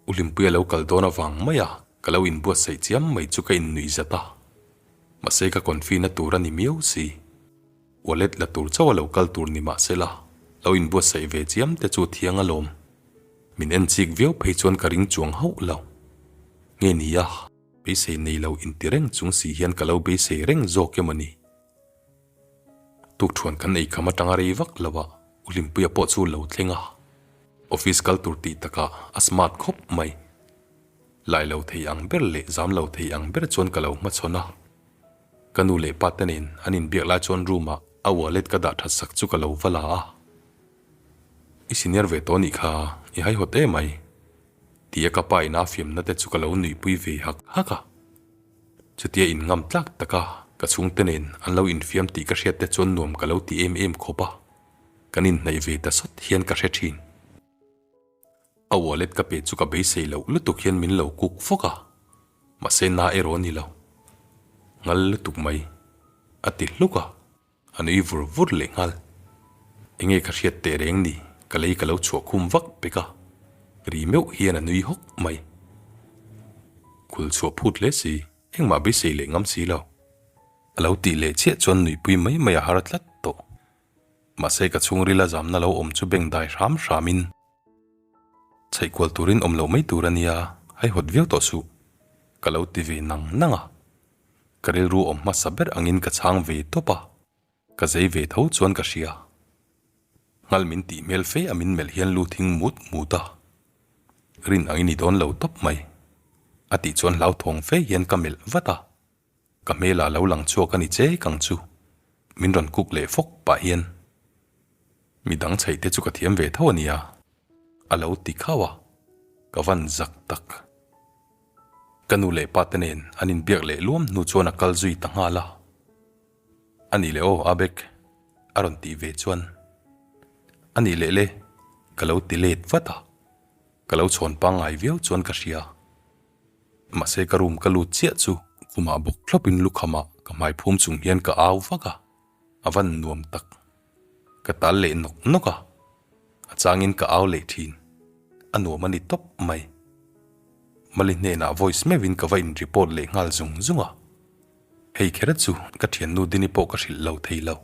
U Hlimpuia lo kal dawn avang maia ka lo inbuatsaih chiam mai chu ka innuih zat a. Mahse ka confi-na tur a ni miau si. Wallet la tur chauh a lo kal tur ni mahsela lo inbuatsaih ve chiam te chu thiang alawm. Min en chik viau phei chuan ka ring chuang hauh lo. Nge ni a, beisei nei lo inti reng chung si hian ka lo beisei reng zawk emaw ni? Tukṭhuan kan ei kham aṭanga rei vak lo a, U Hlimpuia pawh chu lo thleng a. Office kal tur tih takah a smart khawp mai. Lai lo thei ang ber leh zam lo thei ang ber chuan ka lo hmachhawn a. Ka nu leh pa te nen an inbiak lai chuan room ah a wallet ka dah ṭhat sak chu ka lo va la a. I senior ve tawh nih kha, i haihawt emai. Tia ka pa in a fiamna te chu ka lo nuihpui ve hak hak a. Chutia in ngam tlak taka ka chhungte nen an lo infiam tih ka hriat te chuan nuam ka lo ti em em khawp a, kan inhnaih ve ta sawt hian ka hre thin. A wallet ka pe chu ka beisei loh lutuk hian min lo kuk fawk a, mahse na erawh a ni lo. Ngal lutuk mai, a ti hluk a. A nui vur vur leh nghal. Enge ka hriat teh reng ni, ka lei ka lo chhuah khum vak pek a, ri meuh hian a nui hawk mai. Khul chhuah phut hle si, engmah beisei leh ngam si lo. A lo tih leh chiah chuan nuihpui mai mai a har tlat tawh. Mahse ka chhungrila zamna lo awm chu beng dai hram hramin chhaih kual turin awm loh mai tur a nia, haihawt viau tawh suh, ka lo ti ve nang nang a. Ka rilru awm hmasa ber angin ka chhang ve tawp a, ka zei ve tho chuan ka hria. Nghal min tih hmel fe a min melh hian lu thing mut mut a, rin angin i dawn lo tawp mai. A tih chuan hlauthawng fe hian ka melh vat a, ka hmelah lo lang chhuak a ni che kang chu min rawn kuk leh fawk pah hian midang chheih te chu ka thiam ve tho a nia a lo ti khauh a, ka van zak tak. Ka nu leh pa te nen an inbiak leh luam hnu chuan a kal zui ta nghal a. A nih leh aw Abek a rawn tih ve chuan a nih leh le ka lo ti let vat a. Ka lo chhawn pangngai viau chuan ka hria. Mahse ka room ka lut chiah chu khumah bawk thlawpin lukhamah ka hmai phum chung hian ka au vak a, a van nuam tak. Ka tal leh nawk nawk a, a changin ka au leh thin. A nuam a ni tawp mai. Mali hnenah voice meuhin ka va in report leh nghal zung zung a. Hei kher chu ka thiannu Dini pawh ka hrilh lo thei lo.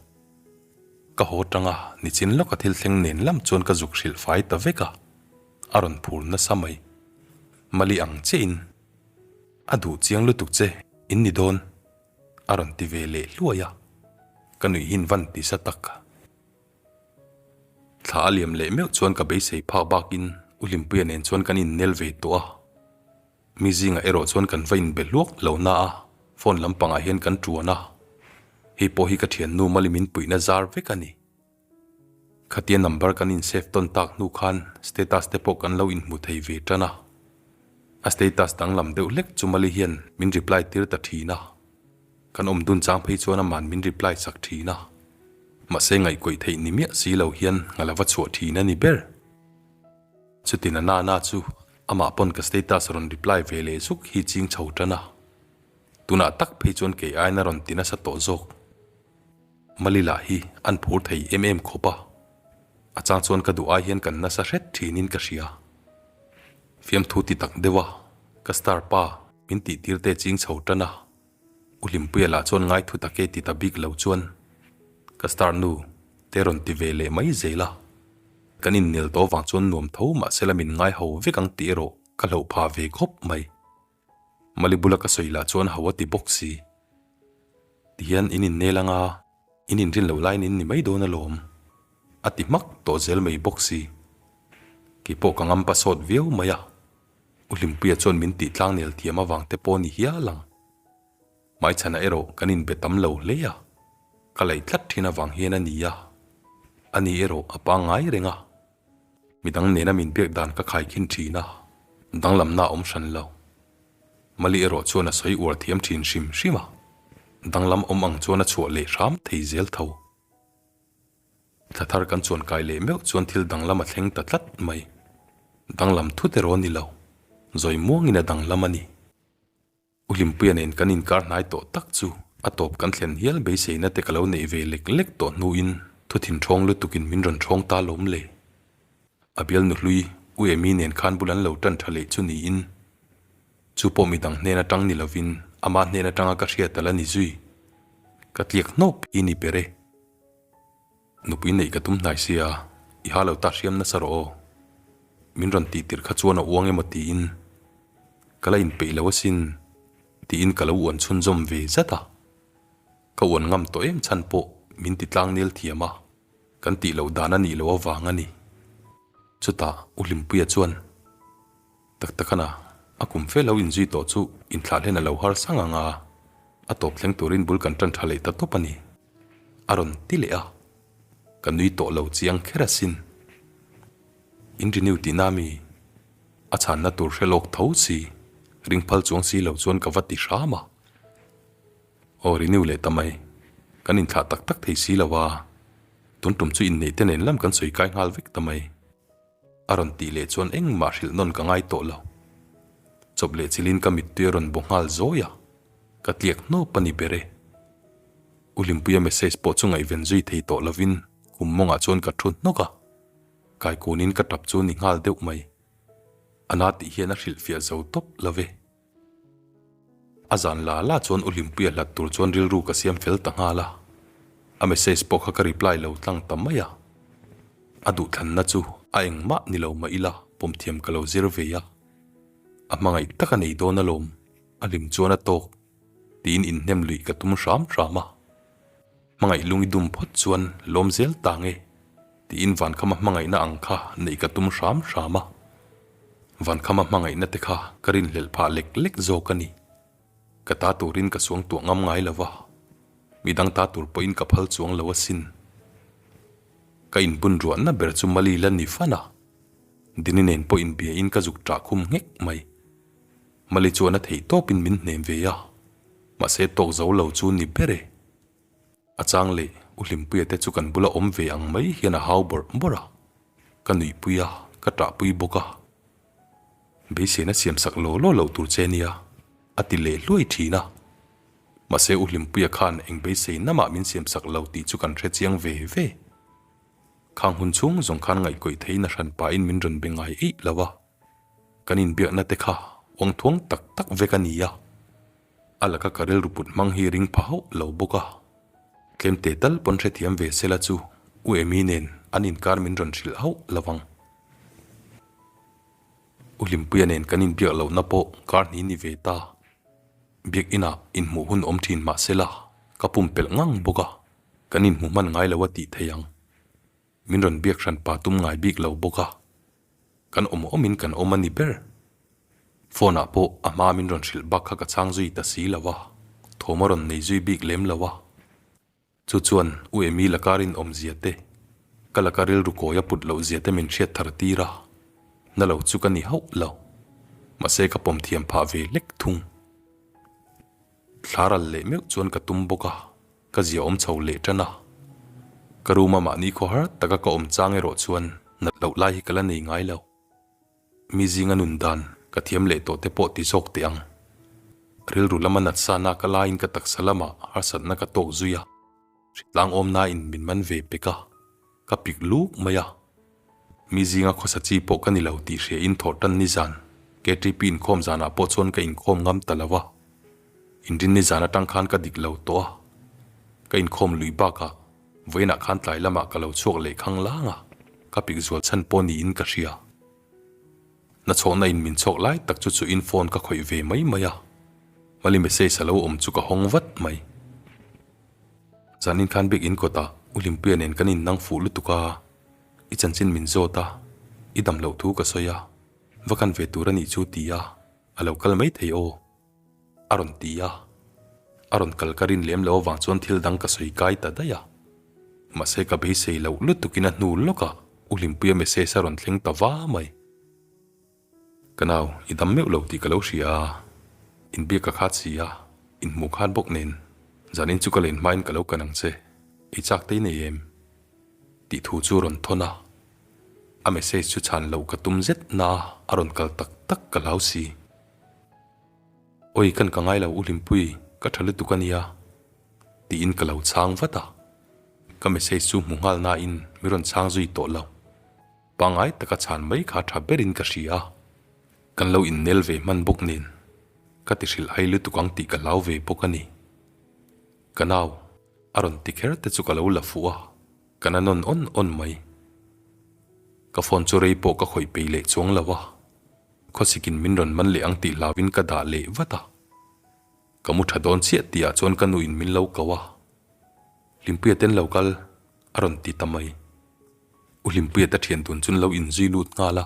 Ka haw tang a, nichin lawka thil thleng nen lam chuan ka zuk hrilh fai ta vek a, a rawn phur nasa mai. Mali ang chiahin, A duh chiang lutuk che, in ni dawn, a rawn ti ve leh hluai a, ka nuih hin van ti sa tak. Thla a liam leh meuh chuan ka beisei phak bakin U Hlimpuia nen chuan kan innel ve tawh a. Mi zingah erawh chuan kan va inbe hluak lo na a, phone lampangah hian kan tuan a, hei pawh hi ka thiannu Mali min puihna zar vek a ni. Khatia number kan in save tawn tak hnu khan status te pawh kan lo inhmu thei ve tan a, a status danglam deuh hlek chu Mali hian min reply tir ta thin a, kan awm dun chang phei chuan aman min reply sak thin a, mahse ngaihkawih theih ni miah si lo hian nga la va chhuah thin a ni ber. Chutin a nana chu amah pawn ka status rawn reply ve leh zuk hi ching chho tan a, tunah tak phei chuan kei aiin a rawn ti nasa tawh zawk. Mali lah hi an phur thei em em khawp a, a chang chuan ka duh ai hian kan nasa hret thinin ka hria. Fiamthu ti tak deuh a, ka star pa min tih tir te ching chho tan a, U Hlimpuia lah chuan ngaithu tak e ti ta bik lo chuan ka star nu te rawn ti ve leh mai zel a. Kan innel tawh vang chuan nuam tho mahse la min ngai ho vek ang tih erawh ka hlauh pha ve khawp mai. Mali bula ka sawi lah chuan ho a ti bawk si. Tihian in innel anga in inrin loh laiin in ni mai dawn alawm a ti hmak tawh zel mai bawk si. Keipawh ka ngam pasawt viau mai a. U Hlimpuia chuan min tih tlangnel thiam avang te pawh ni hial ang. Hmaichhana erawh kan inbe tam lo hle a, ka laih tlat thin avang hian a ni a, ani erawh a pangngai reng a. Midang nena min biak dan ka khaikhin thin a, danglamna a awm hran lo. Mali erawh chuan a sawi uar thiam thin hrim hrim a, danglam awm ang chuan a chhuah leh hram thei zel tho. Thla thar kan chuan kai leh meuh chuan thil danglam a thleng ta tlat mai. Danglam thut erawh a ni lo, zawi muangin a danglam a ni. U Hlimpuia nen kan inkar hnai tawh tak chu a tawp kan thlen hial beiseina te ka lo neih ve lek lek tawh hnuin thu thinthawng lutukin min rawn thawng ta lawm le. A bial nuhlui U Emi nen khan bul an lo tan tha leh chu niin chu pawh midang hnen atang ni lovin ama hnen atanga ka hriat a la ni zui. Ka tliak hnawp hi ni ber e. Nupui neih ka tum hnai sia, i ha lo ta hriam nasa rawh aw. Min rawn tih tirh kha chuan a uang emaw tiin ka la inpeih lo asin tiin ka lo uan chhunzawm ve zat a. Ka uan ngam tawh em chhan pawh min ti tlang nel thiam a, kan tih loh dan a nih loh avang a ni. Chutah U Hlimpuia chuan. Tak tak ana, a kum fe lo inzui tawh chu inthlah hlen a lo har sang ang a, a tawp thleng turin bul kan tan tha leh ta tawp a ni. A rawn ti leh a, ka nui tawh lo chiang kher asin. In renew tihna mi a chhanna tur hre lawk tho si, ring phal chuang si lo chuan ka va ti hram a. Aw renew leh ta mai, kan inthlah tak tak thei si lo a, tun tum chu inneih te nen lam kan sawi kai nghal vek ta mai. A rawn tih leh chuan engmah hrilh nawn ka ngai tawh lo. Chawp leh chilin ka mittui a rawn baw nghal zawi a, ka tliak hnawp a ni ber e. U Hlimpuia message pawh chu ngaihven zui thei tawh lovin kum mawngah chuan ka thu hnawk a, kaikunin ka tap chu ni nghal deuh mai. A na tih hian a hrilhfiah zo tawp lo ve. A zan la la chuan U Hlimpuia hlat tur chuan rilru ka siam fel ta nghal a, a message pawh kha ka reply lo tlang ta mai a. A duhthlanna chu a engmah ni lo mah ila pawmthiam ka lo zir ve a, a hmangaih tak a nei dawn alawm, a hlim chuan a tawk tiin inhnem luih ka tum hram hram a. Hmangaih lung i dum phawt chuan lawm zel ta nge tiin Vankhama hmangaihna ang kha neih ka tum hram hram a. Vankhama hmangaihna te kha ka rinhlelh phah lek lek zawk a ni. Ka ta turin ka suang tuah ngam ngai lo va, midang ta tur pawhin ka phal chuang lo asin. Ka inbun ruahna ber chu Mali la ni fan a, Dini nen pawh inbiain ka zuk ṭah khum nghek mai. Mali chuan a theih tawpin min hnem ve a, mahse tawk zo lo chu ni ber e. A chang leh U Hlimpuia te chu kan bula awm ve ang mai hian a hau bawrh bawrh a, ka nuihpui a, ka ṭahpui bawk a. Beiseina siamsak law law loh tur che nia, a ti leh hluai thin a. Mahse U Hlimpuia khan eng beisei namah min siamsak lo tih chu kan hre chiang ve ve. Khang hun chhung zawng khan ngaihkawih theihna hran pahin min rawn be ngai eih lo a. Kan inbiakna te kha uangthuang tak tak vek a ni a. A laka ka rilru put hmang hi ring pha hauh lo bawk a. Tlemte tal pawn hrethiam ve sela chu U Emy nen an inkar min rawn hrilh hauh lo vang. U Hlimpuia nen kan inbiak lohna pawh kar hnih ni ve ta. Biakinah inhmuh hun awm thin mah sela ka pumpelh ngang bawk a, kan inhmu hman ngai lo a tih theih ang. Min rawn biak hran pa tum ngai bik lo bawk a, kan awm awmin kan awm a ni ber. Phone ah pawh a hma min rawn hrilh bak kha ka chhang zui ta si lo a, thawm a rawn nei zui bik lem lo a. Chu chuan U Emy laka rinawmzia te, ka laka rilru kawi a put lohzia te min hriat thar tir a, na lo chu ka ni hauh lo. Mahse ka pawm thiam phah ve lek thung. Thla ral leh meuh chuan ka tum bawk a. Ka zia awm chho leh tan a, ka room a mahni khaw har taka ka awm chang erawh chuan nat loh lai hi ka la nei ngai lo. Mi zinga nun dan ka thiam leh tawh te pawh ti zawk teh ang. Rilru lama nat sana ka laiin ka taksa lamah harsatna ka tawk zui a, hritlang awmnain min man ve pek a, ka pik luk mai a. Mi zinga khawsa chi pawh ka ni lo tih hria in thawh tan nizan KTP inkhawm zanah pawh chuan ka inkhawm ngam ta lo a. Inrin nizan atang khan ka dik lo tawh a. Ka inkhawm lui bakah vawiinah khan tlai lamah ka lo chhuak leh khang lang a, ka pik zual chhan pawh niin ka hria. Nachhawhna in min chhawk lai tak chu chu in phone ka khawih ve mai mai a. Mali message a lo awm chu ka hawng vat mai. Zanin khan bik in kawtah U Hlimpuia nen kan innang fuh lutuk a, i chanchin min zawt a, i dam loh thu ka sawi a, va kan ve tur a nih chu ti a, a lo kal mai thei aw, a rawn ti a. A rawn kal ka rin lem loh avang chuan thil dang ka sawi kai ta daih a. Mahse ka beisei loh lutukin a hnu lawkah U Hlimpuia message a rawn thleng ta va mai. Ka nau, i dam meuh lo tih ka lo hria a, inbiak ka khat si a, inhmuh khat bawk nen, zanin chu ka len hmain ka lo kan ang che, ei chak te i nei em? Tih thu chu rawn thawn a, a message chu chhan loh ka tum zet na a, a rawn kal tak tak ka hlau si. Awi kan ka ngai lo U Hlimpui, ka tha lutuk a nia, tiin ka lo chhang vat a, ka message chu hmu nghal nain mi rawn chhang zui tawh lo. Pangngai taka chhan mai kha tha berin ka hria a, kan lo innel ve hman bawk nen ka ti hrilh hai lutuk ang tih ka hlau ve bawk a ni. Ka nau a rawn ti kher te chu ka lo la fuh a, ka na nawn awn awn mai. Ka phone chu rei pawh ka khawih peih leh chuang lo a, khawsikin min rawn man leh ang tih hlauin ka dah leh vat a. Ka mu tha dawn chiah tihah chuan ka nuin min lo ko a, Hlimpuia ten lo kal a rawn ti ta mai. U Hlimpuia te thian tun chun lo inzui lut nghal a,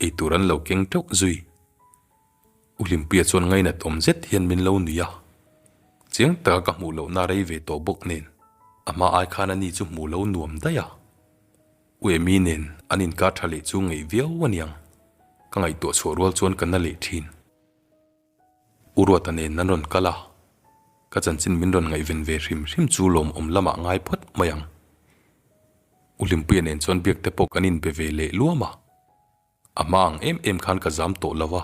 eitur an lo keng teuh zui. U Hlimpuia chuan ngainat awm zet hian min lo nui a, chiang taka ka hmuh lohna rei ve tawh bawk nen a hma ai khan ani chu hmuh lo nuam daih a. U Emy nen an inkar tha leh chu ngeih viau aniang, ka ngaihtuah chhuah rual chuan ka na leh thin. U Ruata nen an rawn kal a, ka chanchin min rawn ngaihven ve hrim hrim chu lawmawm lamah ngai phawt mai ang. U Hlimpuia nen chuan biak te pawh kan inbe ve leh luam a, a hma ang em em khan ka zam tawh lo a,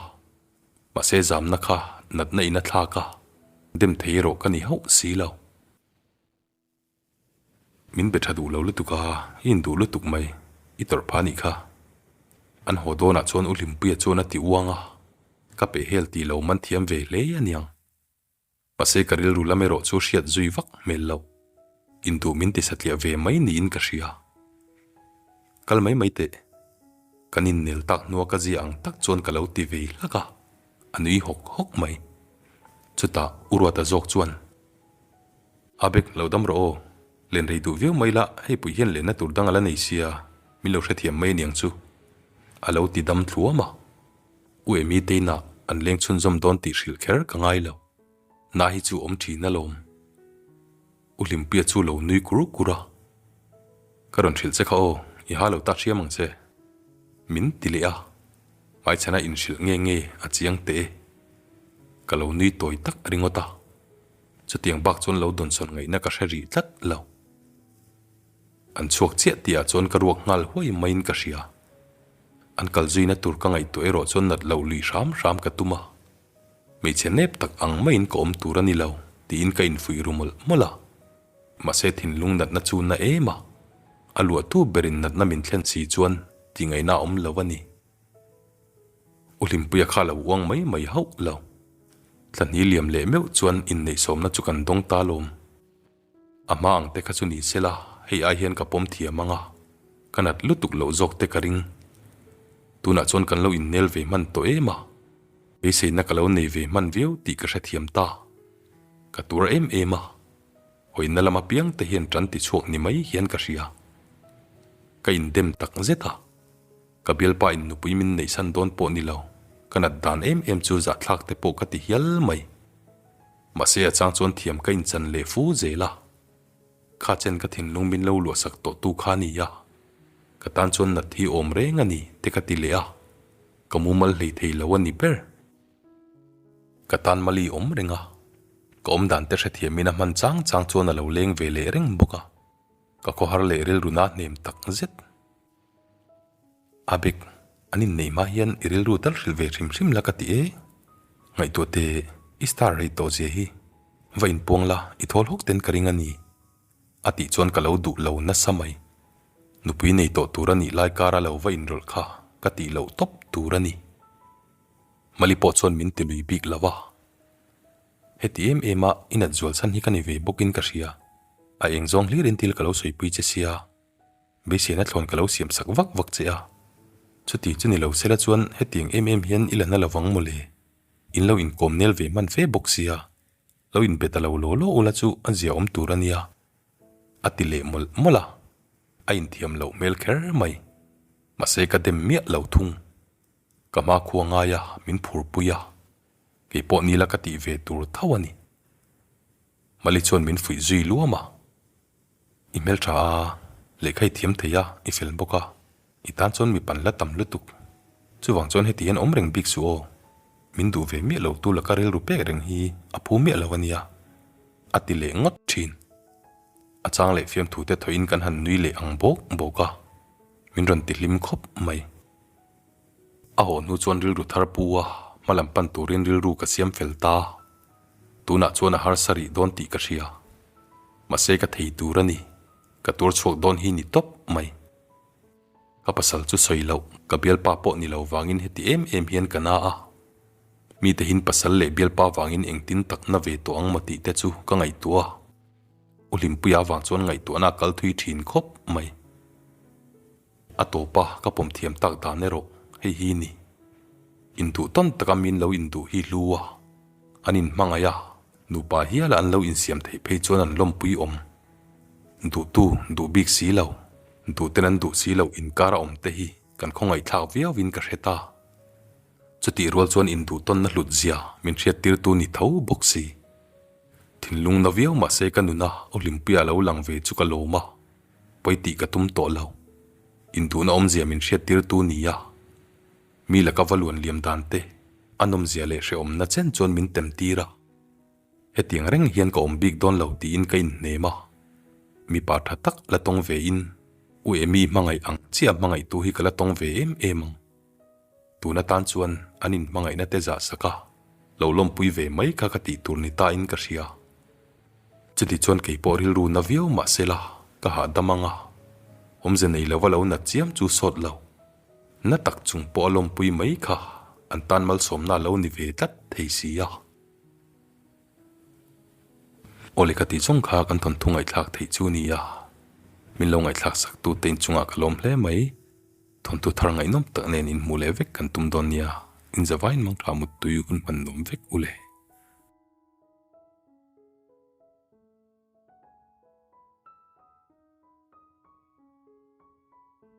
mahse zamna kha natna in a thlak a, dem thei erawh ka ni hauh si lo. Min be tha duh lo lutuk a, i induh lutuk mai, i tawrh phah anih kha. An haw dawnah chuan U Hlimpuia chuan a ti uang a, ka peh hel tih lo man thiam ve hle aniang. Mahse ka rilru lam erawh chu hriat zui vak hmel lo, induh min ti satliah ve mai niin ka hria. Kal mai mai teh, kan innel tak hnua ka zia ang tak chuan ka lo ti ve hlak a, a nui hawk hawk mai. Chutah U Ruata zawk chuan. A bek lo dam rawh aw. Len rei duh viau mai la, hei pui hian lenna tur dang a la nei sia, min lo hrethiam mai aniang chu. A lo ti dam thluam a. U Emy te inah an leng chhunzawm dawn tih hrilh kher ka ngai lo. Na hi chu awm thin alawm. U Hlimpuia chu lo nui kur kur a. Ka rawn hrilh che kha aw, i ha lo ta hriam ang che. Min ti leh a. Hmaichhana inhrilh nge nge a chiang teh e. Ka lo nui tawi tak ringawt a. Chutiang bak chuan lo dawnsawn ngaihna ka hre rih tlat lo. An chhuak chiah tihah chuan ka ruak nghal huai maiin ka hria. An kal zuina tur ka ngaihtuah erawh chuan nat loh lui hram hram ka tum a. Hmeichhe nep tak ang maiin ka awm tur a ni lo tiin ka infuih ru mawlh mawlh a. Mahse thinlung natna chu na em a, a luahtu berin natna min thlen si chuan tih ngaihna a awm lo a ni. U Hlimpuia kha lo uang mai mai hauh lo. Thlahni liam leh meuh chuan inneihsawmna chu kan dawng ta lawm. A hma ang te kha chu ni sela, hei ai hian ka pawm thiam ang a, ka nat lutuk loh zawk te ka ring. Tunah chuan kan lo innel ve hman tawh em a, beiseina ka lo nei ve hman viau tih ka hrethiam ta. Ka tur em em a, hawina lama piang te hian tan ti chhuak ni mai hian ka hria. Ka indem tak zet a, ka bialpa in nupui min neihsan dawn pawh ni lo, ka nat dan em em chu zahthlak te pawh ka ti hial mai. Mahse a chang chuan thiam ka inchan leh fu zel a, kha chen ka thinlung min lo luahsak tawh tu kha a ni a, ka tan chuan nat hi awm reng a ni te ka ti leh a, ka mumal hlei thei lo a ni ber. Ka tan mali awm reng a, ka awm dan te hrethiamin a hman chang chang chuan a lo leng ve leh reng bawk a, ka khawhar leh rilru na hnem tak zet. A bek, an inneih hma hian i rilru tal hrilh ve hrim hrim la ka ti e. Ngaihtuah teh, i star rei tawh zia hi. Va inpuang la, i thawl hawk ten ka ring a ni. A tih chuan ka lo duh lo nasa mai. Nupui nei tawh tur a nih lai kara lo va inrawlh kha ka tih loh tawp tur a ni. Mali pawh chuan min ti lui bik lo a. Heti em em a i nat zual chhan hi ka ni ve bawkin ka hria. A eng zawng hlirin thil ka lo sawipui che sia. Beiseina thlawn ka lo siam sak vak vak che a, chuti chu ni lo sela chuan hetiang em em hian i la na lovang mawle, in lo inkawm nel ve hman fe bawk sia, lo inbe ta lo law law ula chu a zia awm tur a nia, a ti leh mawlh mawlh a, a inthiam loh hmel kher mai, mahse ka dem miah lo thung, ka hma khua ngai a min phurpui a, kei pawh nila ka tih ve tur tho a ni. Mali chuan min fuih zui luam a. I hmeltha a, lehkha i thiam thei a, i fel bawk a, i tan chuan mi pan la tam lutuk. Chuvang chuan heti hian awm reng bik suh aw. Min duh ve miah lo tu laka rilru pek reng hi a phu miah lo a nia, a ti leh ngawt thin. A chang leh fiamthu te thawhin kan han nui leh ang bawk bawk a, min rawn ti hlim khawp mai. A haw hnu chuan rilru thar pu a, hma lam pan turin rilru ka siam fel ta. Tunah chuan a harsa rih dawn tih ka hria. Mahse ka thei tur a ni, ka tuar chhuak dawn hi ni tawp mai. Ka pasal chu sawi loh, ka bialpa pawh ni lo vangin heti em em hian ka na a. Mite hin pasal leh bialpa vangin engtin tak na ve tawh ang maw tih te chu ka ngaihtuah a. U Hlimpuia vang chuan ngaihtuahna a kal thui thin khawp mai. A tawpa ka pawm thiam tak dan erawh hei hi ni. Induh tawn taka min lo induh hi hlu a, an inhmangaih a, nupa hiala an lo insiam theih phei chuan an lawmpui awm. Duhtu duh bik si lo, duhten an duh si loh inkar a awm te hi kan khawngaihthlak viauin ka hre ta. Chutih rual chuan induh tawnna hlut zia min hriattirtu ni tho bawk si. Thinlung na viau mahse ka nuna aw hlimpuia lo lang ve chu ka lawm a. Pawi tih ka tum tawh lo. Induhna awmzia min hriattirtu ni a, mi laka va luan liam dan te, a nawmzia leh hrehawmna chen chuan min tem tir a. Hetiang reng hian ka awm bik dawn lo tiin ka inhnem a. Mipa tha tak la tawng ve in, U Amy hmangaih ang chiah hmangaihtu hi ka la tawng ve em em ang. Tun atan chuan an inhmangaihna te zah sak a, lo lawmpui ve mai kha ka tih tur ni ta in ka hria. Chuti chuan kei pawh rilru na viau mah se la, ka hahdam ang a, awmze nei lova lo nat chiam chu sawt lo. Na tak chung pawh a lawmpui mai kha an tan malsawmna a lo ni ve tlat thei si a. Awle ka tih zawng kha kan thawnthu ngaihthlak theih chu a ni a, min lo ngaihthlak sak tu te inchungah ka lawm hle mai. Thawnthu thar ngaihnawm tak nen inhmuh leh vek kan tum dawn nia, inzavain mangtha muttui hun hman nuam vek u le.